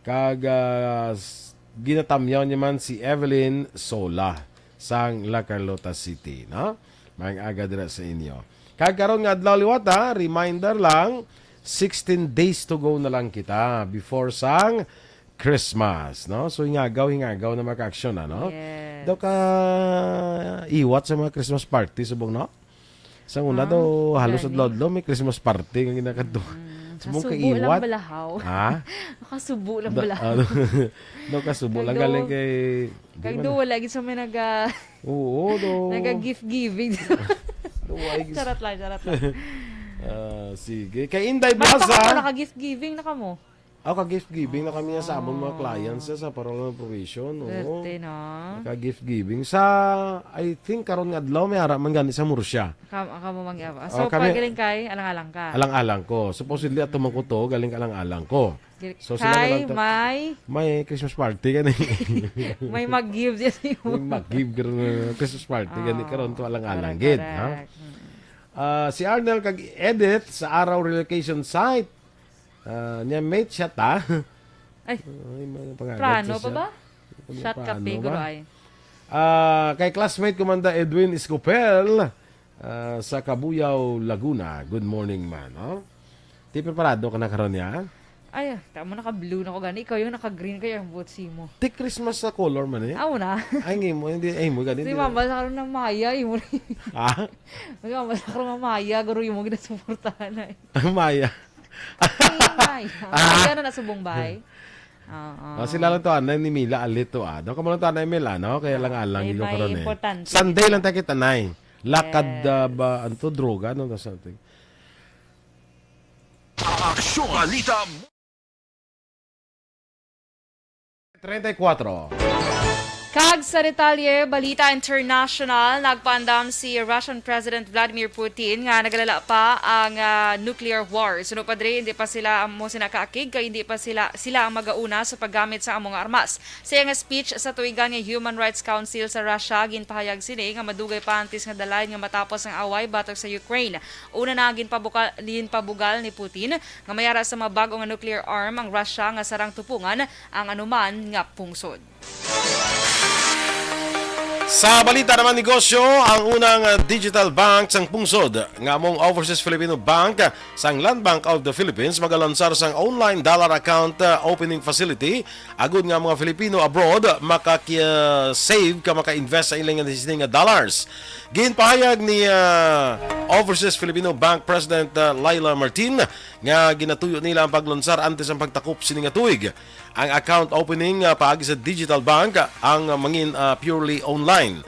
Kag ah, s- ginatamyaw niya man si Evelyn Sola sang La Carlota City, no? Maayong aga dira sa inyo. Kag karon nga adlaw liwat ha, reminder lang, sixteen days to go na lang kita before sang Christmas, no? So hingagaw, hingagaw na maka-action na, no? Yes. Daw ka iwat sa mga Christmas party subong, no? Sa una Ah, daw halos gani. adlaw-adlaw may Christmas party nga ginakadto. Mm, Subong kasubo kaiwat. lang balahaw. Ha? Kasubo lang Da- balahaw. ano? Daw kasubo Kag lang daw- galing kay di Kag man- do wala gid sa may naga Oo, do. naga-gift giving. Do, ay, gis- Charot lang, charot lang. Ah, sige. Kay Inday Basta Baza. Kamo naka-gift giving na kamo. Ako ka-gift giving na kami sa amon mga clients sa Paralon Probation. Oo. Swerte, no? Ka-gift giving. Sa, I think, karon nga adlaw, may ara man gani sa Murcia. Kam kamo mangyaba. Oh, So, kami- pagaling kay alang-alang ka. Alang-alang ko. Supposedly, ato man ko to, galing alang-alang ko. So, sila na Kay lang to. may May Christmas party gani. May mag-give siya sa imo. May mag-give karon na Christmas party gani karon to alang-alang gid, ha? Correct, correct. Mm. Ah, si Arnel kag Edith sa Araw Relocation Site. Ah, niya mate siya ta. Ay, Ay, may pangalan prano siya pa siya. ba? Ano, Shot prano kape, ba? guro ay. Ah, kay classmate ko man da Edwin Escopel, ah, sa Cabuyao, Laguna. Good morning, man, no? Ti preparado ka na karon, ya? Ay, ah, tama, naka-blue na ko gani. Ikaw yung naka-green, kaya ang buot simo. Ti Christmas sa color man, eh. Amo na. Ay, ang imo, hindi, ay, mo gani, Si hindi na. Mama sa karon na Maya, imo. Ha? Si Mama sa karon na Maya, guro yung mo ginasuportahan na eh. Ang Maya. Ay, Maya. Ah. Maya na nasubong bay. Oo. Ah, sila lang to, anay ni Mila, alit to, ah. Daw ka mo lang to, anay Mila, no? Kaya lang Ah, alang eh, yung may karon, eh. importante. Sunday lang tayo kita, nay. Lakad, Yes. ah, ba, ano to, droga, no? Something. Aksyon! Balita. Treinta y cuatro. Kag sa detalye, balita international, nagpaandam si Russian President Vladimir Putin nga nagalala pa ang, ah, nuclear war. Suno pa diri, hindi pa sila amo sina kaakig kay hindi pa sila, sila ang magauna sa paggamit sa amo nga armas. Sa iyang speech sa tuigan nga Human Rights Council sa Russia, ginpahayag sini nga madugay pa antes nga dalain nga matapos ang away batok sa Ukraine. Una na ginpabuka-, ginpabugal ni Putin nga mayara sa mabag-o nga nuclear arm ang Russia nga sarang tupungan ang anuman nga pungsod. Sa balita naman negosyo, ang unang, ah, digital bank sang pungsod nga among Overseas Filipino Bank, ah, sang Land Bank of the Philippines, magalansar sang online dollar account, ah, opening facility, agud nga mga Filipino abroad makaki-save ka, maka-invest sa ilang nga dollars. Ginpahayag ni, ah, Overseas Filipino Bank President, ah, Laila Martin nga ginatuyo nila ang paglansar antes ang pagtakop sini nga tuig. Ang account opening, ah, paagi sa digital bank, ah, ang mangin, ah, purely online.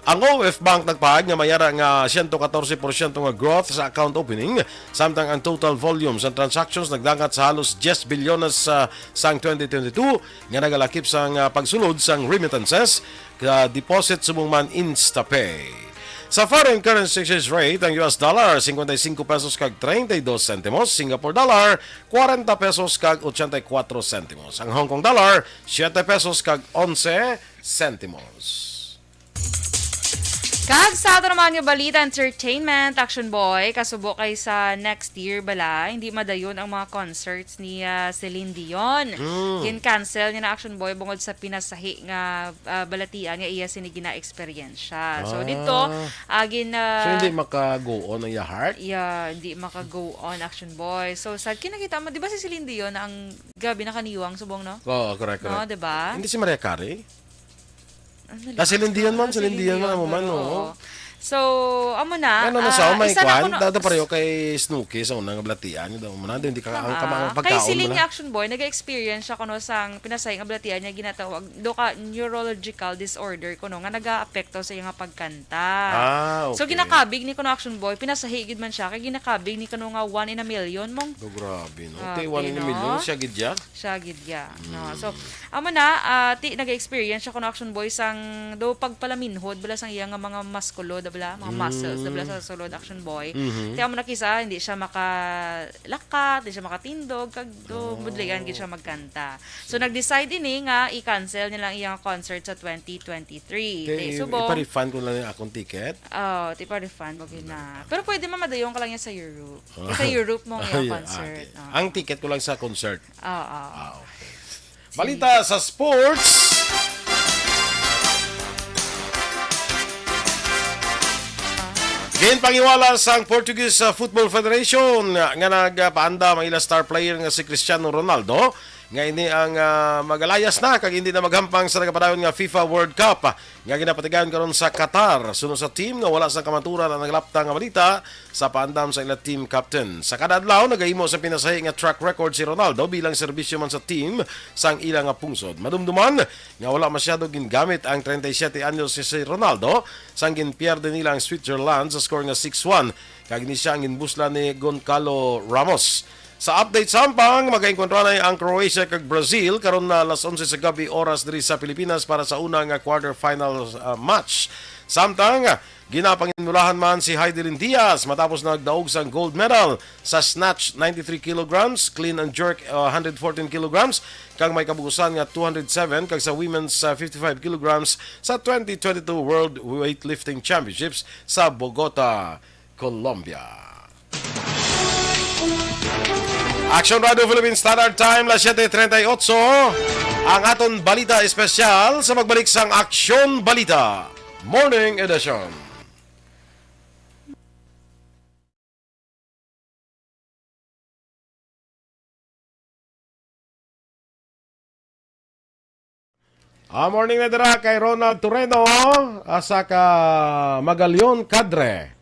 Ang O F Bank nagpahayag nga mayara nga siyento katorse porsyento nga growth sa account opening, samtang ang total volume sa transactions nagdangat sa halos diyes bilyones, ah, sang twenty twenty-two, nga nagalakip sang, ah, pagsulod sang remittances, ah, deposit subong man InstaPay. Sa foreign currency exchange rate, ang U S dollar, cincuenta y cinco pesos kag treinta y dos centimos, Singapore dollar, cuarenta pesos kag ochenta y cuatro centimos. Ang Hong Kong dollar, siete pesos kag onse centimos. Kag sa ato naman nga balita, entertainment, Action Boy, kasubo kay sa next year bala, hindi madayon ang mga concerts ni, ah, Celine Dion. Mm. Gin-cancel niya na, Action Boy, bungod sa pinasahi nga, ah, balatian nga iya sini gina-eksperyensya. So, Ah. dito, ah, gin-, So, ah, hindi maka-go on ang iya heart? Yeah, hindi maka-go on, Action Boy. So, sad, kinakita mo, di ba si Celine Dion na ang grabe na kaniwang subong, no? Oo, correct, No, correct. di ba? Hindi si Mariah Carey? Ano Ah, Celine Dion man, Ah, Celine Celine Dion man, Dion, amo man, pero, oo. oo. So, amo na, Ano na ah, sa, may isa na kwan? kuno Dada pareho kay Snooki sa unang balatian. Daw mo na, hindi ka ang Tama. kamang Kay pagkaon mo Celine na. nga, Action Boy, nag-experience siya kuno sang pinasahi nga balatian niya ginatawag, do ka neurological disorder kuno nga nagaapekto sa iyang pagkanta. Ah, So, okay. ginakabig ni kuno, Action Boy, pinasahi gid man siya, kay ginakabig ni kuno nga one in a million mong Do, grabe, no? Grabe, Ti one in a no? million, siya gid ya? Siya gid ya, no? Mm. So, amo na, ah, ti, nag-experience siya kuno, Action Boy, sang do pagpalaminhod, bala, sang iya nga mga muskulo, da, bala, mga muscles, da, bala, Mm. sa sulod, Action Boy. Mhm. Kaya mo na kisa, hindi siya makalakat, hindi siya makatindog, kag do, Oh. budlian gid siya magkanta. So, nag-decide ini nga i-cancel nila ang iyang concert sa twenty twenty-three. Ti, Ti, i-, subong ipa-refund ko lang yung akong ticket? Oh, ti pa-refund mo gina. Pero pwede man, madayon ka lang yan sa Europe. Sa Europe mo ang Ay, iyang ah, concert. ti. Oh. Ang ticket ko lang sa concert. Oo. Ah, okay. Balita sa sports. Ginpangiwala sang Portuguese, uh, Football Federation nga nagpaandam ang ila star player nga si Cristiano Ronaldo nga ini ang, uh, magalayas na kag hindi na maghampang sa nagapadayon nga FIFA World Cup nga ginapatigayon karon sa Qatar. Suno sa team nga wala sang kamaturan ang naglapta nga balita, sa paandam sa ila team captain. Sa kada adlaw, nagahimo sa pinasahi nga track record si Ronaldo bilang serbisyo man sa team sang ila nga pungsod. Madumduman nga wala masyado gingamit ang treinta y siete anyos si, si Ronaldo sang ginpierde nila ang Switzerland sa score nga six one, kag ni siya ang ginbuslan ni Goncalo Ramos. Sa update samtang, magaengkontra na ang Croatia kag Brazil karon na alas onse sa gabi oras diri sa Pilipinas para sa una nga quarterfinal, ah, match. Samtang, ah, ginapanginulahan man si Heidelin Diaz matapos nagdaog sang gold medal sa snatch ninety-three kilograms, clean and jerk, ah, one hundred fourteen kilograms, kag may kabugusan nga two hundred seven kag sa women's, ah, fifty-five kilograms sa twenty twenty-two World Weightlifting Championships sa Bogota, Colombia. Action Radio Philippines Standard Time, las siete treinta y ocho. Ang aton balita espesyal sa pagbalik sang Aksyon Balita Morning Edition. Ah, morning na dira kay Ronald Toreno, ah, sa ka Magalion Cadre,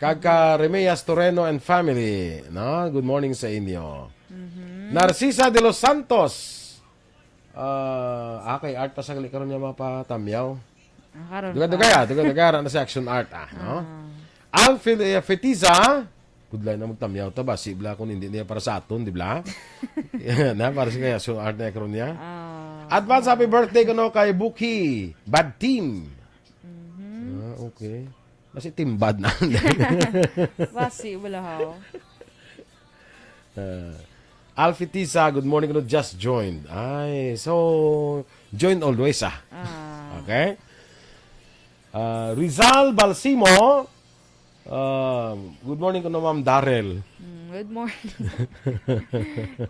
kag ka Remeas Toreno and family, no? Good morning sa inyo. Mhm. Narcisa de los Santos. Ah, ah, kay Art pa sangli karon niya mapatamyaw. Ah, karon Dugay-dugay, pa. ah, dugay-dugay, ara na si Action Art, ah, no? Ah. Alfil, eh, Fetiza, good line na magtamyaw ta ba? Sibla kung hindi niya para sa aton, di ba? Na, para sa kaya, so, Art na karon niya. Ah. Advance happy birthday ko, no, kay Buki, Bad Team. Mhm. Ah, okay. Basi timbad na. Basi, wala, haw. Uh, Alfie Tisa, good morning, no, just joined. Ay, so, join always, ah. Ah. Okay? Ah, Rizal Balsimo, ah, good morning ko, no, Ma'am Darrell. Mm, good morning.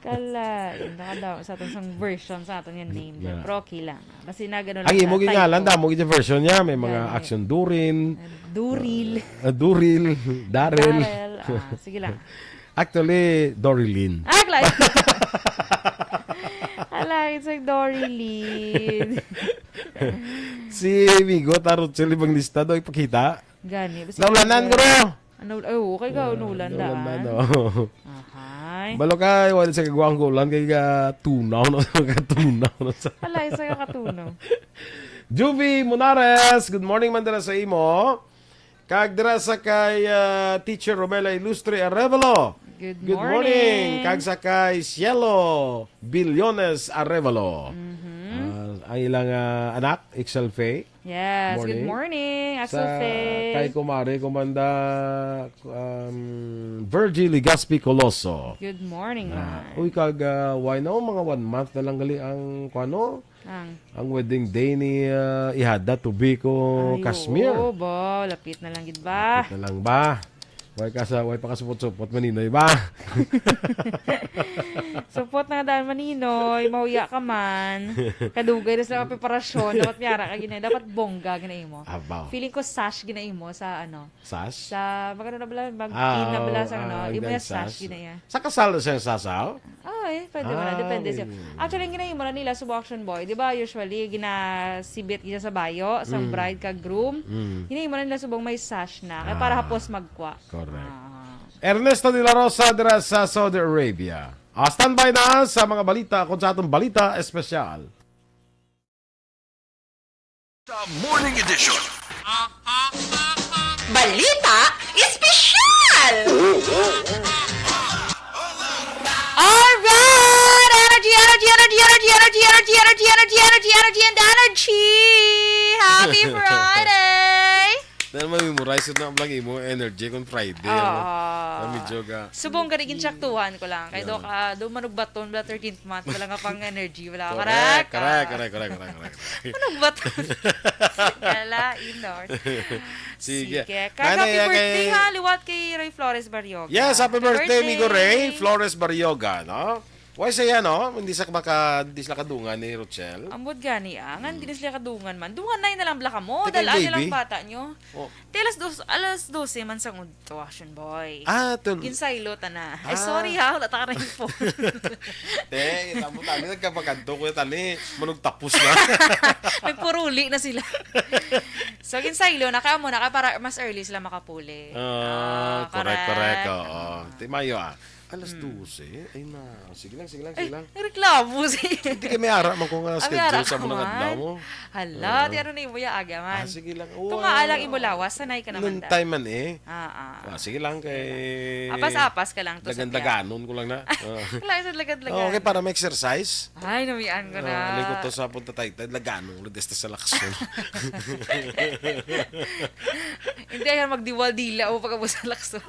Kala, yun, nakadaw, sa atong sang version, sa atong yung name. Yeah. Pero okay lang. Basi na ganun Ang lang imo sa gingalan, title. damo gid version niya. May mga Gani. action Durin. Duril. Ah, Duril. Darrell. Darrell. Ah, sige lang. Actually, Dorilyn. Ah, klaro. Alay, it's like Dorilyn. Si Migo, tarot siya libang lista daw ipakita. Gani, basi Naulanan ko, no? Ano, ay, oo, kay ka, Ah, naulan naulan na, daan. no? Ahay. Balo ka, wala sa kagwang ko ulan, kay ka tunaw na, ka tunaw na sa Alay, sa kakatunaw. Juvie Munares, good morning man dira sa imo. Kag dira sa kay, ah, Teacher Romela Ilustre Arevalo. Good Good morning. morning. Kag sa kay Cielo Billones Arevalo. Mhm. Ah, ang ilang, ah, anak, Ixel Faye. Yes, good Morning. morning, Axel Sa Faye. kay kumare, kumanda, um, Virgie Legaspi Coloso. Good morning, Na, man. uy, kag, ah, why no? Mga one month na lang gali ang, kuano? Ang? Ang wedding day ni, ah, Ihada Tubiko Ay, Casmir. oo, ba? Lapit na lang gid ba? Lapit na lang ba? Why ka sa, why pa ka supot-supot, Maninoy ba? Supot na daan, Maninoy. Mahuya ka man. Kadugay na sila ang preparasyon. Dapat miyara ka gina-, dapat bongga gina-imo. Abaw. Feeling ko sash gina-imo sa ano. Sash? Sa, magano na bala, mag-in na bala sa ano. ah, Imo hanggang yung sash sash. gina-iya. Sa kasal na siya sasaw? Ah, eh, pwede mo na. Ah, Depende siya. pwede. Actually, ang ginahimo na nila sa Action Boy, di ba, usually, ginasibit gina sa bayo, sa Mm. bride kag groom. Mm. Ginahimo na nila subong may sash na. Kaya para Ah, hapos magkwa. correct. Ah. Ernesto de la Rosa dira sa Saudi Arabia. Ah, standby na sa mga balita kung sa atong balita espesyal. Sa Morning Edition. Balita Espesyal! Alright! Energy, energy, energy, energy, energy, energy, energy, energy, energy, energy, and energy! Happy Friday! Dahil ma-memorize na lang imo energy kung Friday, ano? Oo. Na medyo ga- Subong gani, gintsaktuhan ko lang. Kay Yeah. Doc, ah, do manugbaton, bala thirteenth month, wala nga pang energy, wala. Correct, Correct, correct, ah. correct, correct, correct, correct. Manugbaton. Kala, indoor. Sige. Sige. Kaya Nanay, happy ah, birthday, kay ha, liwat kay Ray Flores Barrioga. Yes, happy Happy birthday, amigo Ray birthday. Flores Barrioga, no? Why say, ano? Hindi sa maka-, hindi sila kadungan ni Rochelle? Ambot gani, ah. Ngan, Hmm. di na sila kadungan man. Dungan na yun na lang, bala ka mo. Teka, Dahil yung ano lang baby? bata nyo. Oh. Di alas dos, alas dose man sang udto, Action Boy. Ah, tol- Ginsaylo ta na. Ay, Ah. sorry ha, wala ta ka rin po. Te, kita mo, tani, nagkapaganto ko, tani, manugtapos na. Nagpuruli na sila. So, ginsaylo na, kaya mo na, kaya para mas early sila makapuli. Ah, Ah, correct, correct, correct. oo. Ah. Ti mayo, ah. Alas Mm. dose? Ay na. Sige lang, sige lang, Ay, sige lang. nagreklamo si Hindi kay may ara man ko nga Ah, may schedule ara sa ka mga man? adlaw mo. Hala, Ah. di ano na imo ya aga man. Ah, sige lang. Tunga Wow. lang imo lawas, sanay ka naman Noon da. time man eh. Ah, ah. Ah, sige lang kay Apas-apas ka lang to sa tiyan. Dagan-daganon ko lang na. Ah. Kailangan sa lagad-lagad. Oh, okay, para may exercise. Ay, namian ko na. Ah, lingkod to sa punta tayo. Tayo, lagano, lagasta sa lakson. Hindi, ayaw magdiwal-dila o pag-abot sa lakson.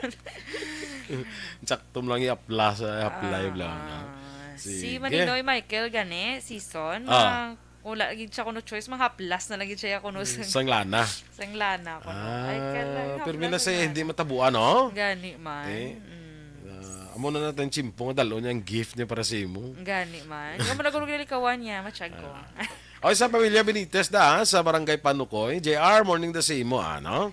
Sakto mo lang i-apply sa apply Ah, lang, no? ah. Si Sige. Maninoy Michael gani, season, Ah. mga wala lagi siya kuno choice, mga haplas na lagi siya kuno sa Sang lana. sang lana kuno. Ay, Ah, kala, pirmi na haplas sa na. hindi matabuan, no? Gani man. Eh, Mm. ah, amo na natin chimpo nga dalo niya ang gift niya para sa imo. Gani man. Nga mo nagulog nilikawan niya, matsyag ko. Ah. Oy, sa pamilya Benitez da, ha, sa Barangay Panukoy. J R, morning da sa imo, ano?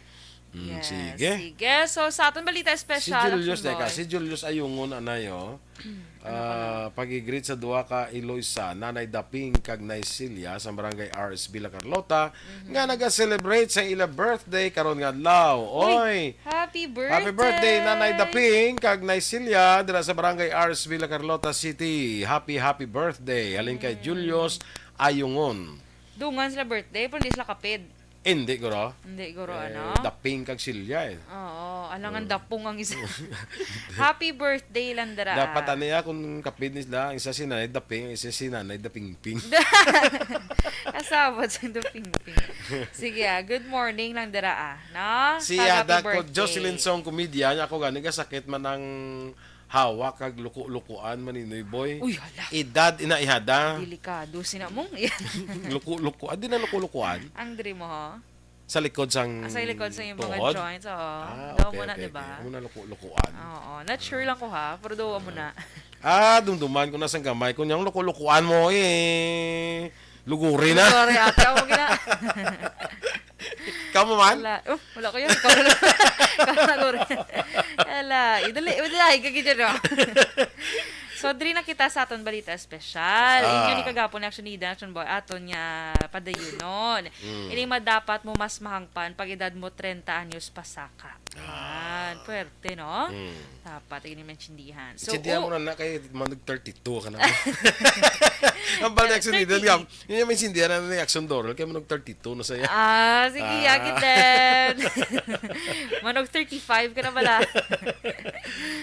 Mm, Yes, sige. sige. So, sa aton balita Si espesyal, Julius, Action teka, Boy. si Julius Ayungon, anay, oh. Mm, ano ka na? Ah, pag-greet sa duha ka Eloisa, Nanay Daping kag Nay Celia sa Barangay R S B La Carlota, Mhm. nga naga-celebrate sa ila birthday karon nga adlaw. Uy, Oy! happy Happy birthday, Nanay birthday! Daping kag Nay Celia dira sa Barangay R S B La Carlota City. Happy, happy birthday. Halin kay Mm. Julius Ayungon. Dungan sila birthday, pero hindi sila kapid. Hindi, guro. Hindi, guro, Eh, ano? Daping kag Silya, eh. Oo, alangan Mm. dapong ang isa. Happy birthday lang dira, Dapat ah. ano ya, kung kapid ni sila, ang isa si Nanay Daping, ang isa si Nanay Dapingping. Kasabot sa Dapingping. Sige, ah, good morning lang dira, ah. No? Si Kag happy Ada ko, birthday. Jocelyn Song Comedian, ako gani, kasakit man ang hawak kag luko-lukuan, Maninoy Boy. Uy, hala. Edad ina ihada. Delikado sina mong. Luko-lukuan. Di na luko-lukuan. Ang diri mo, ho? Sa likod sang Ah, sa likod sa iyong mga tuhod? joints, oo. Ah, Daw okay, mo na, okay, di ba? okay. Amo na luko-lukuan. Oo. Not sure lang ko, ha? Pero daw mo na. Ah, dumduman ko na sang gamay. Kung yung luko-lukuan mo, eh, luguri na. Sorry, ate. Ako gina- Kamu man? Wala. Oh, wala ko yun. Ikaw na, ikaw na, Lori. Wala. Idali, idali. Kagi dyan, oh. So, diri na kita sa aton balita espesyal. Ah. Inyo ni kagapon ni Action Eden, Action Boy, aton nga padayunon. Mm. Ini madapat mo mas mahangpan pag edad mo treinta anyos pasaka. Ah. Yan. Pwerte, no? Mm. Dapat, ini maintindihan. So, Intindihan mo u- na na kay manog thirty-two ka na. Ang balik Action Eden, Thirty-eight. Yun yung maintindihan na ni Action Doral, kaya manog thirty-two na saya. Ah, sige, Ah. yagi din. Manog thirty-five ka na pala.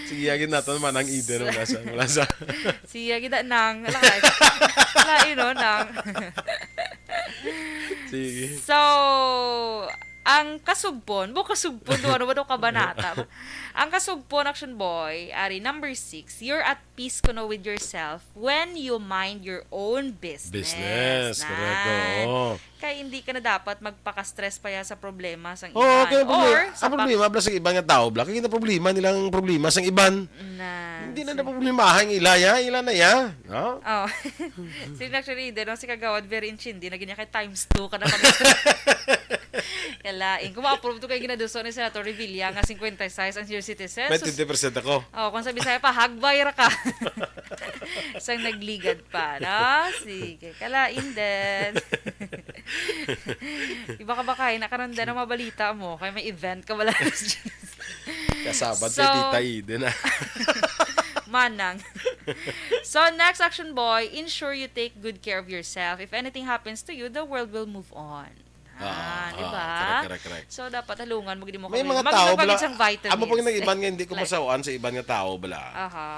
Sige, yagi natin, manang Eden, wala sa, wala sa. Sige, yagi da, nang. Wala ka. Wala, yun, no, nang. Sige. So, ang kasugpon, bu kasugpon, do, ano ba daw kabanata? Ang kasugpon, Action Boy, ari, number six, you're at peace kuno with yourself when you mind your own business. Business, correct, Nan. oo. Kay hindi ka na dapat magpaka-stress pa ya sa problema sang Oo, iban. kaya problema, Or ang sa pa- problema, bala sa iban nga tao, bala, kaya na problema nilang problema sang iban. Nan, Hindi na si- naproblemahan ang ila, ya, ila na, ya. No? Oh. Si actually, din, no, si Kagawad, very intindi, na ganyan kay times two ka na pag- Kalain. Kung ma-approve to kay ginaduso ni Senator Revilla nga fifty-six ang senior citizen. May Sus- twenty percent ako. Oh, kung sa Bisaya pa, hagbay ra ka. Sang nagligad pa, no? Sige, kalain din. Iba ka ba kayo? Nakaranda ng mga balita mo. Kaya may event ka wala. Kasabad So, kay Tita Eden, ah. Manang. So, next, Action Boy, ensure you take good care of yourself. If anything happens to you, the world will move on. Ah, Ah, di ah, ba? correct, correct, correct. So, dapat halungan mo gid mo May kami. mga Mag-inom tao ka bala, gid sang vitamins. amo pag nag-iban nga hindi ko Like masawaan sa iban nga tao bala. Aha.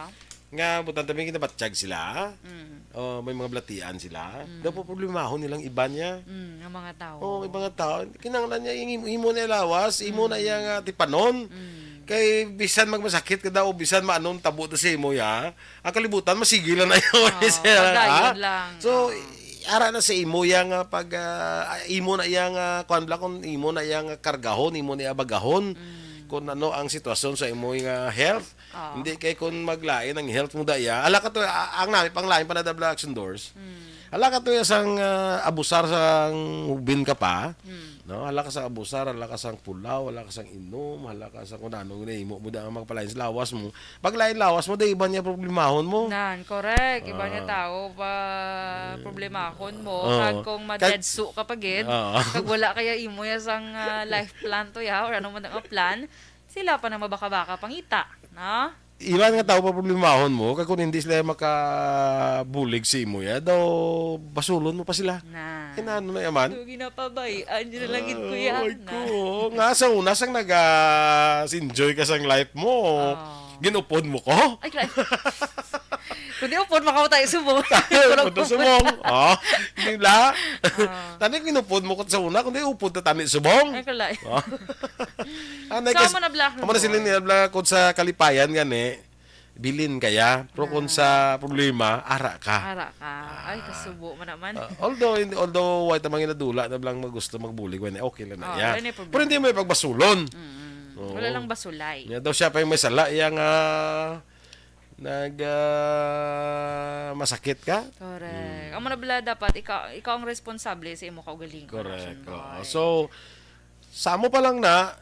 Nga, butan tabi, kinabatyag sila. Mm. Oh, may mga balatian sila. Mm. Daw po problemahon nilang iban niya. Mm, ang mga tao. Oh, ibang nga tao. Kinahanglan niya, yung imo, imo na lawas, imo na Mm. iya nga tipanon. Mm. Kay bisan magmasakit ka daw, bisan maanong tabo to sa imo, ya. Ang kalibutan, masigilan na yun. Oo, Sir, padayon ha? lang. So, Oo. ara na sa imo yang, ah, pag, ah, imo na yang, ah, kuwan bala, kung imo na yang kargahon, imo na yang bagahon, Mm. kung ano ang sitwasyon sa imo nga health. Oo. Hindi kay kung maglain ang health mo daya. Ala ka to, a-, ang nami pang lain pa na double action doors. Mm. Ala ka to ya sang, ah, abusar sang hubin ka pa. Mm. No, hala ka sang abusar, hala ka sang pulaw, hala ka sang inom, hala ka sang kung ano nga nahimo mo da nga magpalain sa lawas mo. Pag lain lawas mo, da iba niya problemahon mo. Nan, correct. Iba niya Ah. tao pa problemahon mo. Oo. Kag kung Kag madedso ka pa gid, Oo. kag wala kaya imo ya sang, ah, life plan to ya, or ano man ang plan, sila pa na mabaka-baka pangita, no? Iban nga tawo pa problemahon mo, kag kung hindi sila makabulig sa imo, ya, daw basulon mo pa sila. Na. Inano na yaman? So, ginapabay-an nyo na lang gid, kuya. Ay, na. Ko. Nga, sa una, sang nag-enjoy ka sang life mo, Oh. Ginupod mo ko? Ay, kla-, kundi upod, makaw tayo subong. Upod subong. Oh, di ba? Ah. Tani, ginupod mo ko sa una, kundi upod na tani subong. Ay, kalay. Oh. Ah, So, nagkas-, amo na, Black amo na sila Boy. Nila, Black, kung sa kalipayan gani, bilin kaya, pero kung Ah. Sa problema, ara ka. Ara ka. Ay, Ah. Kasubo man naman. Ah, although, hindi, although, why tamang inadula na lang magusto magbulig, wala, okay lang na Oh, iya. Wala na yung problema. Pero hindi mo ipagbasulon. Mm-mm. Oo. Wala lang basulay. Niya daw siya pa yung may sala, iya nga nag, ah, masakit ka? Correct. Mm. Amo na bala dapat ikaw, ikaw ang responsable sa imo kaugalingon, Correct. Action Boy. Oo. So, sa amo pa lang na,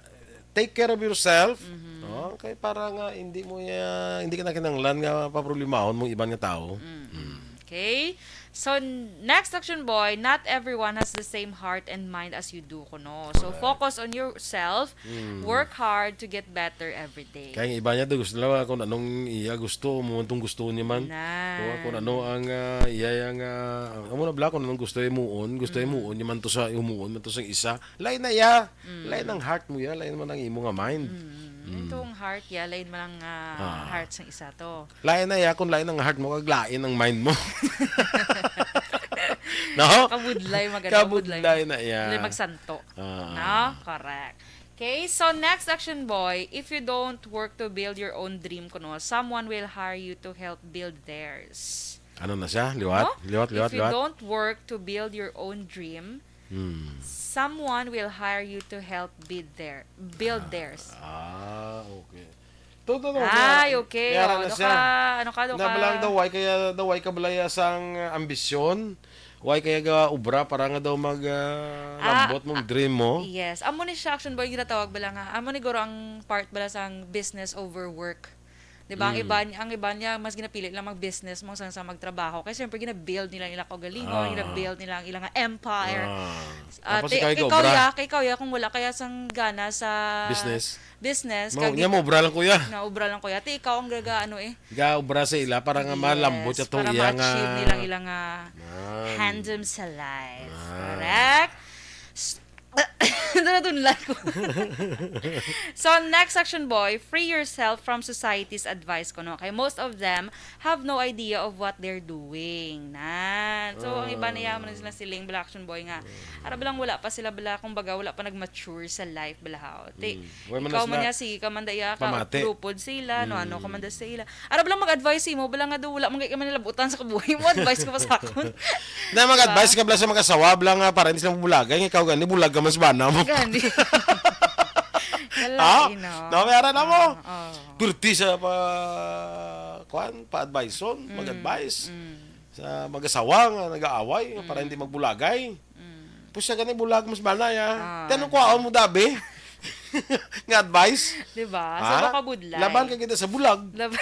take care of yourself, Mhm. no? Kay para nga hindi mo ya-, hindi ka na kinahanglan nga paproblemahon mong iban nga tao. Mm. Mm. Okay? So, n-, next, Action Boy, not everyone has the same heart and mind as you do, kuno. So, Correct. Focus on yourself, Mm. work hard to get better every day. Kaya ang iba niya, gusto lang kung anong iya gusto, mo itong gusto niya man. Na. Kung, kung ano ang, ah, iya yang, ah, amo na bala, kung anong gusto imuon, gusto Mm. imuon niya man to sa, imuon man to sa isa. Lain na iya. Mm. Lain ang heart mo iya, lain man ang imo nga mind. Mm. Mm. Itong heart iya, lain man ang, ah, Ah. heart sang isa to. Lain na iya, kung lain ang heart mo, kag lain ang mind mo. No? Kabudlay, maganda, Kabudlay kabudlay. Na iya. Hindi magsanto. Ah. No? Correct. Okay, so next, Action Boy, if you don't work to build your own dream, kuno, someone will hire you to help build theirs. Ano na siya? Liwat? No? Liwat, liwat, If you liwat. Don't work to build your own dream, Hmm. someone will hire you to help build their, build Ah, theirs. Ah, okay. To, to, to, Ay, may ara-, okay. May ara Oh, na ano siya. Ka, ano ka, ano Na ka? Balang daw, why kaya, daw, why ka balaya sang, ah, ambisyon? Why kaya ga obra para nga daw mag, ah, Ah, lambot mong ah, dream mo? Yes. Amo ni siya, Action Boy, ginatawag bala nga. Amo ni guro ang part bala sang business over work. Di ba? Ang Mm. iba, ang iba niya, mas ginapili lang mag-business mo sang sa magtrabaho. Kaya siyempre, gina-build nila ang ilang kaugalingon, Ah. gina-build nila ang ilang empire. Ah. Ah, Tapos ti-, ikaw, ikaw, ikaw, obra? Ya, kay ikaw, ya, kung wala kaya sang gana sa Business? Business, Mo-, kag nya, di-, mo obra lang, kuya. Na obra lang, kuya. Ti, ikaw ang gaga, ano, eh. Ga obra sa ila para nga Yes, malambot atong para iya nga ma-achieve nilang ilang, ah, Man. Handsome sa life. Man. Correct? S-, Ito na, tunlay ko. So, next, Action Boy, free yourself from society's advice, kuno. Kay most of them have no idea of what they're doing. Nan. So, ang iba Ah. niya, man sila siling bala, Action Boy, nga, ara bala lang, wala pa sila bala, kumbaga, wala pa nag-mature sa life bala, haw. Ti, Mm. Wala man ikaw na man sila niya, sige ka man da iya, ka, pamati. Lupod sila, no, ano ka man da Mm. sa ila. Ara bala lang mag-advise sa imo, bala nga daw, wala man kay ka man nilabutan sa kabuhi mo, advice ka pa sa akon. Na mag-advise Diba? Ka bala sa mag-asawa, bala nga, para hindi sila mabulagay, nga ikaw gani, bulag ka man sa bana mo. Gani. Wala, Ha? Eh, no? No, may ara na mo. Ah, oh. Pirti sa pa, kuan, pa-advise-on, Mm, mag-advise. Mm. Sa mag-asawa nga nag-aaway, para Mm. hindi magbulagay. Mm. Tapos siya gani bulag, mas bala ya. Ah. Ti anong kwaon mo, dabi? Nga advice? Di ba? Ha? Sa kabudlay. Laban ka kita sa bulag. Lab-,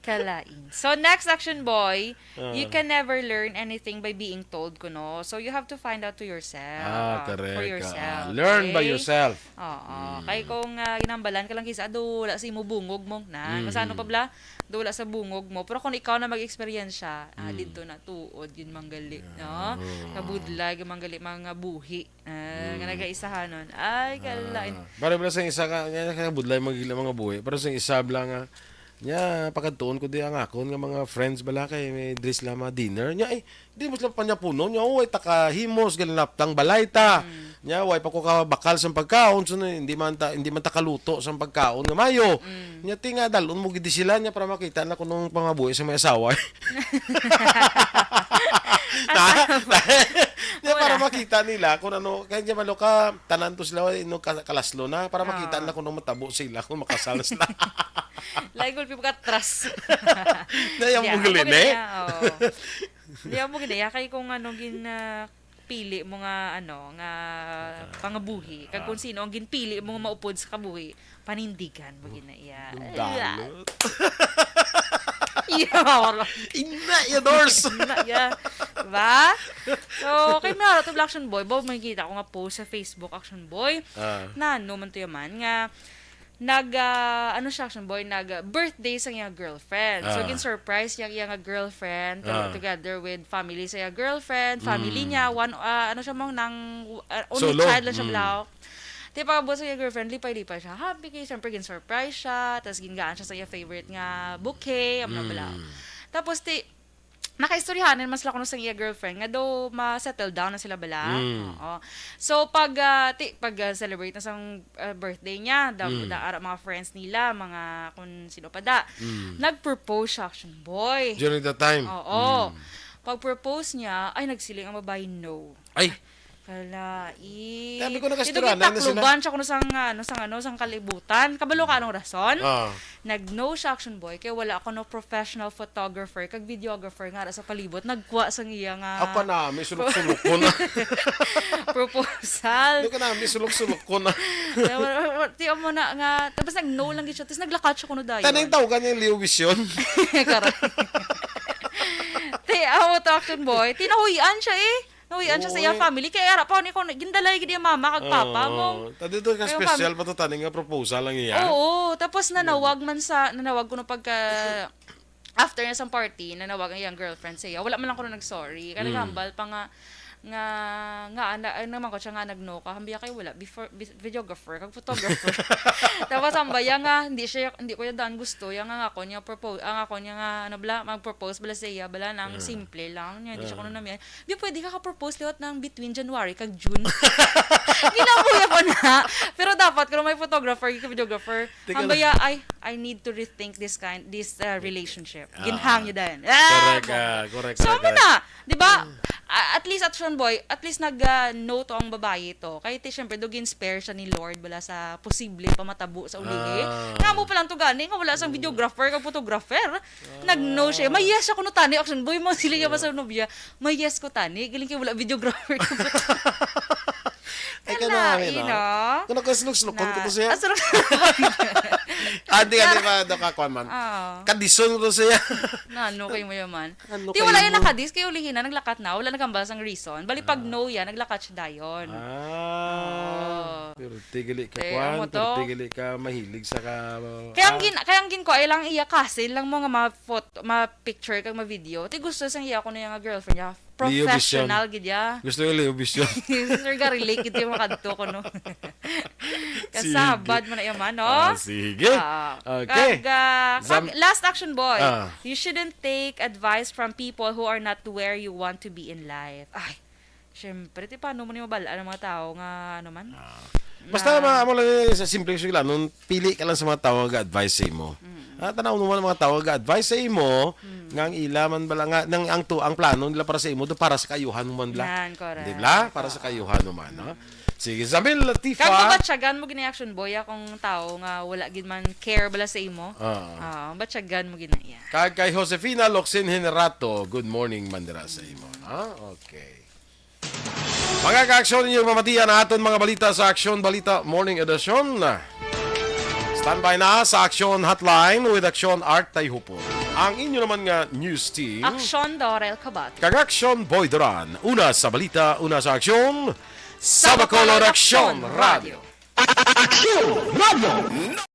Kalain. So, next, Action Boy, Ah. you can never learn anything by being told, kuno. So, you have to find out to yourself. Ah, Ah, for correct. Yourself, Ah, learn by okay? Yourself. Oo. Mm. Kay kung, ah, ginambalan ka lang kisa, ado, wala sa imo bungog mo. Na, Mm. kung sa ano pa bala, do, wala sa bungog mo. Pero kung ikaw na mag-experience siya, ah, Mm. dito na tuod, yun manggali, Yeah. no? Oo. Kabudlay, yun manggali, mga buhi. Ah, nga Mm. nagaisahanon. Ay, kalain. Ah, pero, pero sa isa ka, nga, nga kabudlay, magila mga buhi. Pero sa isa bala nga, nya, pakadtuon ko di ang akon nga mga friends bala kay may dress lang mga dinner. Nya, eh, di mo sila panyapunon. Nya, oh, ay, takahimos, galinaptang balay ta. Mm. Nya, way pa ko kabakal sa pagkaon. So, hindi man ta, hindi man ta kaluto sa pagkaon nga mayo. Mm. Nya, ti nga, dalon mo gid sila, nya, para makita na kung anong pangabuhi sa may asawa. Na? Nya, para Wala. Makita nila kung ano, kaya niya malo ka, tanan to sila, no, ka-, kalaslo na, para makita Ah. Na kung ano matabo sila, kung makasal na sila. Lain gulpi pagkatras. Na yung Di, mugli, amo ne? Gina, oo. Di, amo gina, kay kung ano, gin, ah, pili mo nga, ano, nga Ah. Pangabuhi, kag Ah. Kung sino ang ginpili mo nga maupod sa kabuhi, panindigan mo gina iya. Ang dalot. Iya, wala. Ina, iya, Dors. Ina, iya. Diba? So, kay Mara to Action Boy, ba, makikita ko nga post sa Facebook, Action Boy. Ah. Na, ano man to yaman, nga, nag, ah, ano siya, Action Boy, nag, ah, birthday sa iyang girlfriend. So, Ah. gin-surprise niya ang iyang girlfriend, to-, Ah. together with family sa iyang girlfriend, family Mm. niya, one, ah, ano siya, mong nang, ah, only Solo. child lang siya, Mm. balaw. Di, pag-abot sa iyang girlfriend, lipay-lipay siya. Happy kay, syempre, gin-surprise siya, tas gingaan siya sa iyang favorite nga bouquet, ang bla, bla. Mm. Tapos, ti-, nakaistoryahan man sila kuno sa iya girlfriend nga daw ma-settle down na sila bala. Mm. Oo. So, pag, ah, ti-, pag, ah, celebrate na sang, ah, birthday niya, da, Mm. da, ara, mga friends nila, mga kung sino pa da, Mm. nag-propose siya, Action Boy. During that time? Oo. Mm. Pag-propose niya, ay, nagsiling ang babae, "No." Ay! Kalain. Sabi ko, nakaistorya na, na sila. Takluban siya kuno sang, ano, sang, ano, sang kalibutan. Kabalo ka anong rason? Ah. Nag-no siya, Action Boy, kay wala kuno professional photographer kag videographer nga ara sa palibot nagkuha sang iya nga Ako na, may sulok-sulok ko na. proposal. Ano ka na, may sulok-sulok ko na. Kaya wala, wala, wala, ti, amo na nga, tapos nag-no lang gid siya, tapos naglakat siya kuno dayon. Tanang tawgan niya Leo Vision. Karon. Ti, amo to, Action Boy. Tinahuyan siya eh. Nahuyan siya sa iya Oo, eh. family. Kay ara pa ni ko, gindalay gid iya mama kag papa mo. Oo. Tadi to ka Kay ang special fam- pa to, tani nga proposal lang iya. Oo, tapos nanawag man sa, nanawag kuno pagka, after na sang party, nanawag ang iyang girlfriend sa iya. Wala man lang kuno nag-sorry. Kaya Mm. naghambal pa nga, nga, nga, ana, ay, naman ko siya nga nag-no ka. Hambiya kay wala, before, bi-, videographer, kag photographer. Tapos ang baya nga, hindi siya, hindi ko yung daan gusto. Yung nga ako niya propose, ang ako niya nga, ano bala, mag-propose bala sa iya, bala nang Ah. simple lang. Niya, hindi siya Ah. kuno namiya. Di pwede ka ka-propose liwat ng between January kag June. Ginabuya ko na. Pero dapat, kung may photographer, yung videographer, Teka ang lang. baya, "Ay, I need to rethink this kind, this, uh, relationship." Ah. Ginhang niya dahil. Ah, Correct, bongga. ah, correct, So, correct, amo correct. na. Di ba? Mm. A-, at least, Action Boy, at least nag, ah, no to ang babayi to. Kaya ti, syempre, do gi-inspire siya ni Lord bala sa posible pa matabo sa ulihi. Ah. Nga mo pa lang to gani, nga wala sang videographer kag photographer. Nag-no siya. Ah. May yes siya kuno tani, Action Boy, mo sila niya Ah. sa nobya. May yes ko tani, galing kay wala videographer. Ay, ka Kalain, namin, no? ah. Kung nakasulok-sulokon ko Na, to siya. ah, sulok-sulokon. Andi, andi Pero ba, do ka, kwan man? Oo. Kadison ko to siya. Nano kay mo yaman? Ano Ti, wala kayo yan mo? nakadis, kay ulihin na, naglakat na, wala nagambal sang reason. Bali, pag Ah. no yan, naglakat siya dayon. Ah. Oo. Pero tigali ka, Kaya kwan, mo pero to. tigali ka, mahilig sa ka, Kaya ang ah. gin-, kaya ang gin ko, ay lang iya kasin lang mo nga ma-photo, ma-picture kag ma-video. Ti gusto sang iya ko na yung girlfriend niya. Leo Vision. Professional gid ya. Gusto yung Leo Vision. Sir, ga-relate gid yung makadto ko, no? Sige. Kasabad mo na yaman, no? Ah, sige. Ah, Okay. kag, ah, Zam- kag last, Action Boy, Ah. you shouldn't take advice from people who are not where you want to be in life. Ay, syempre, ti paano mo ni mabal-an ang mga tao nga, ano man? Ah. Basta Na ma-, amo lang yun sa simpleng sugilanon, pili ka lang sa mga tao nga ga-advise sa imo. Mm. Ah, tanaw mo man ang mga tao nga ga-advise sa imo, Mm. nga ang ila man bala nga, nang ang to, ang plano nila para sa imo, do para sa kaayuhan mo man bala. Yan, correct. Di bala? Para sa Oo. kaayuhan mo man, no? Sige, Zamil Latifa. Kag mabatyagan mo gini, Action Boy, akong tao nga wala gid man care bala sa imo. Oo. Ah, batyagan mo gina iya. Kag kay Josefina Locsin Henerato, good morning man dira sa imo, ha? Okay. Mga ka-aksyon, ninyo mamatian ang aton mga balita sa Aksyon Balita Morning Edition. Standby na sa Aksyon Hotline with Aksyon Art Tayhupon. Ang inyo naman nga news team. Aksyon Dorel Cabate. Kag Aksyon Boy Duran. Una sa balita, una sa aksyon. Sa Bacolod Aksyon Radio. Aksyon Radio.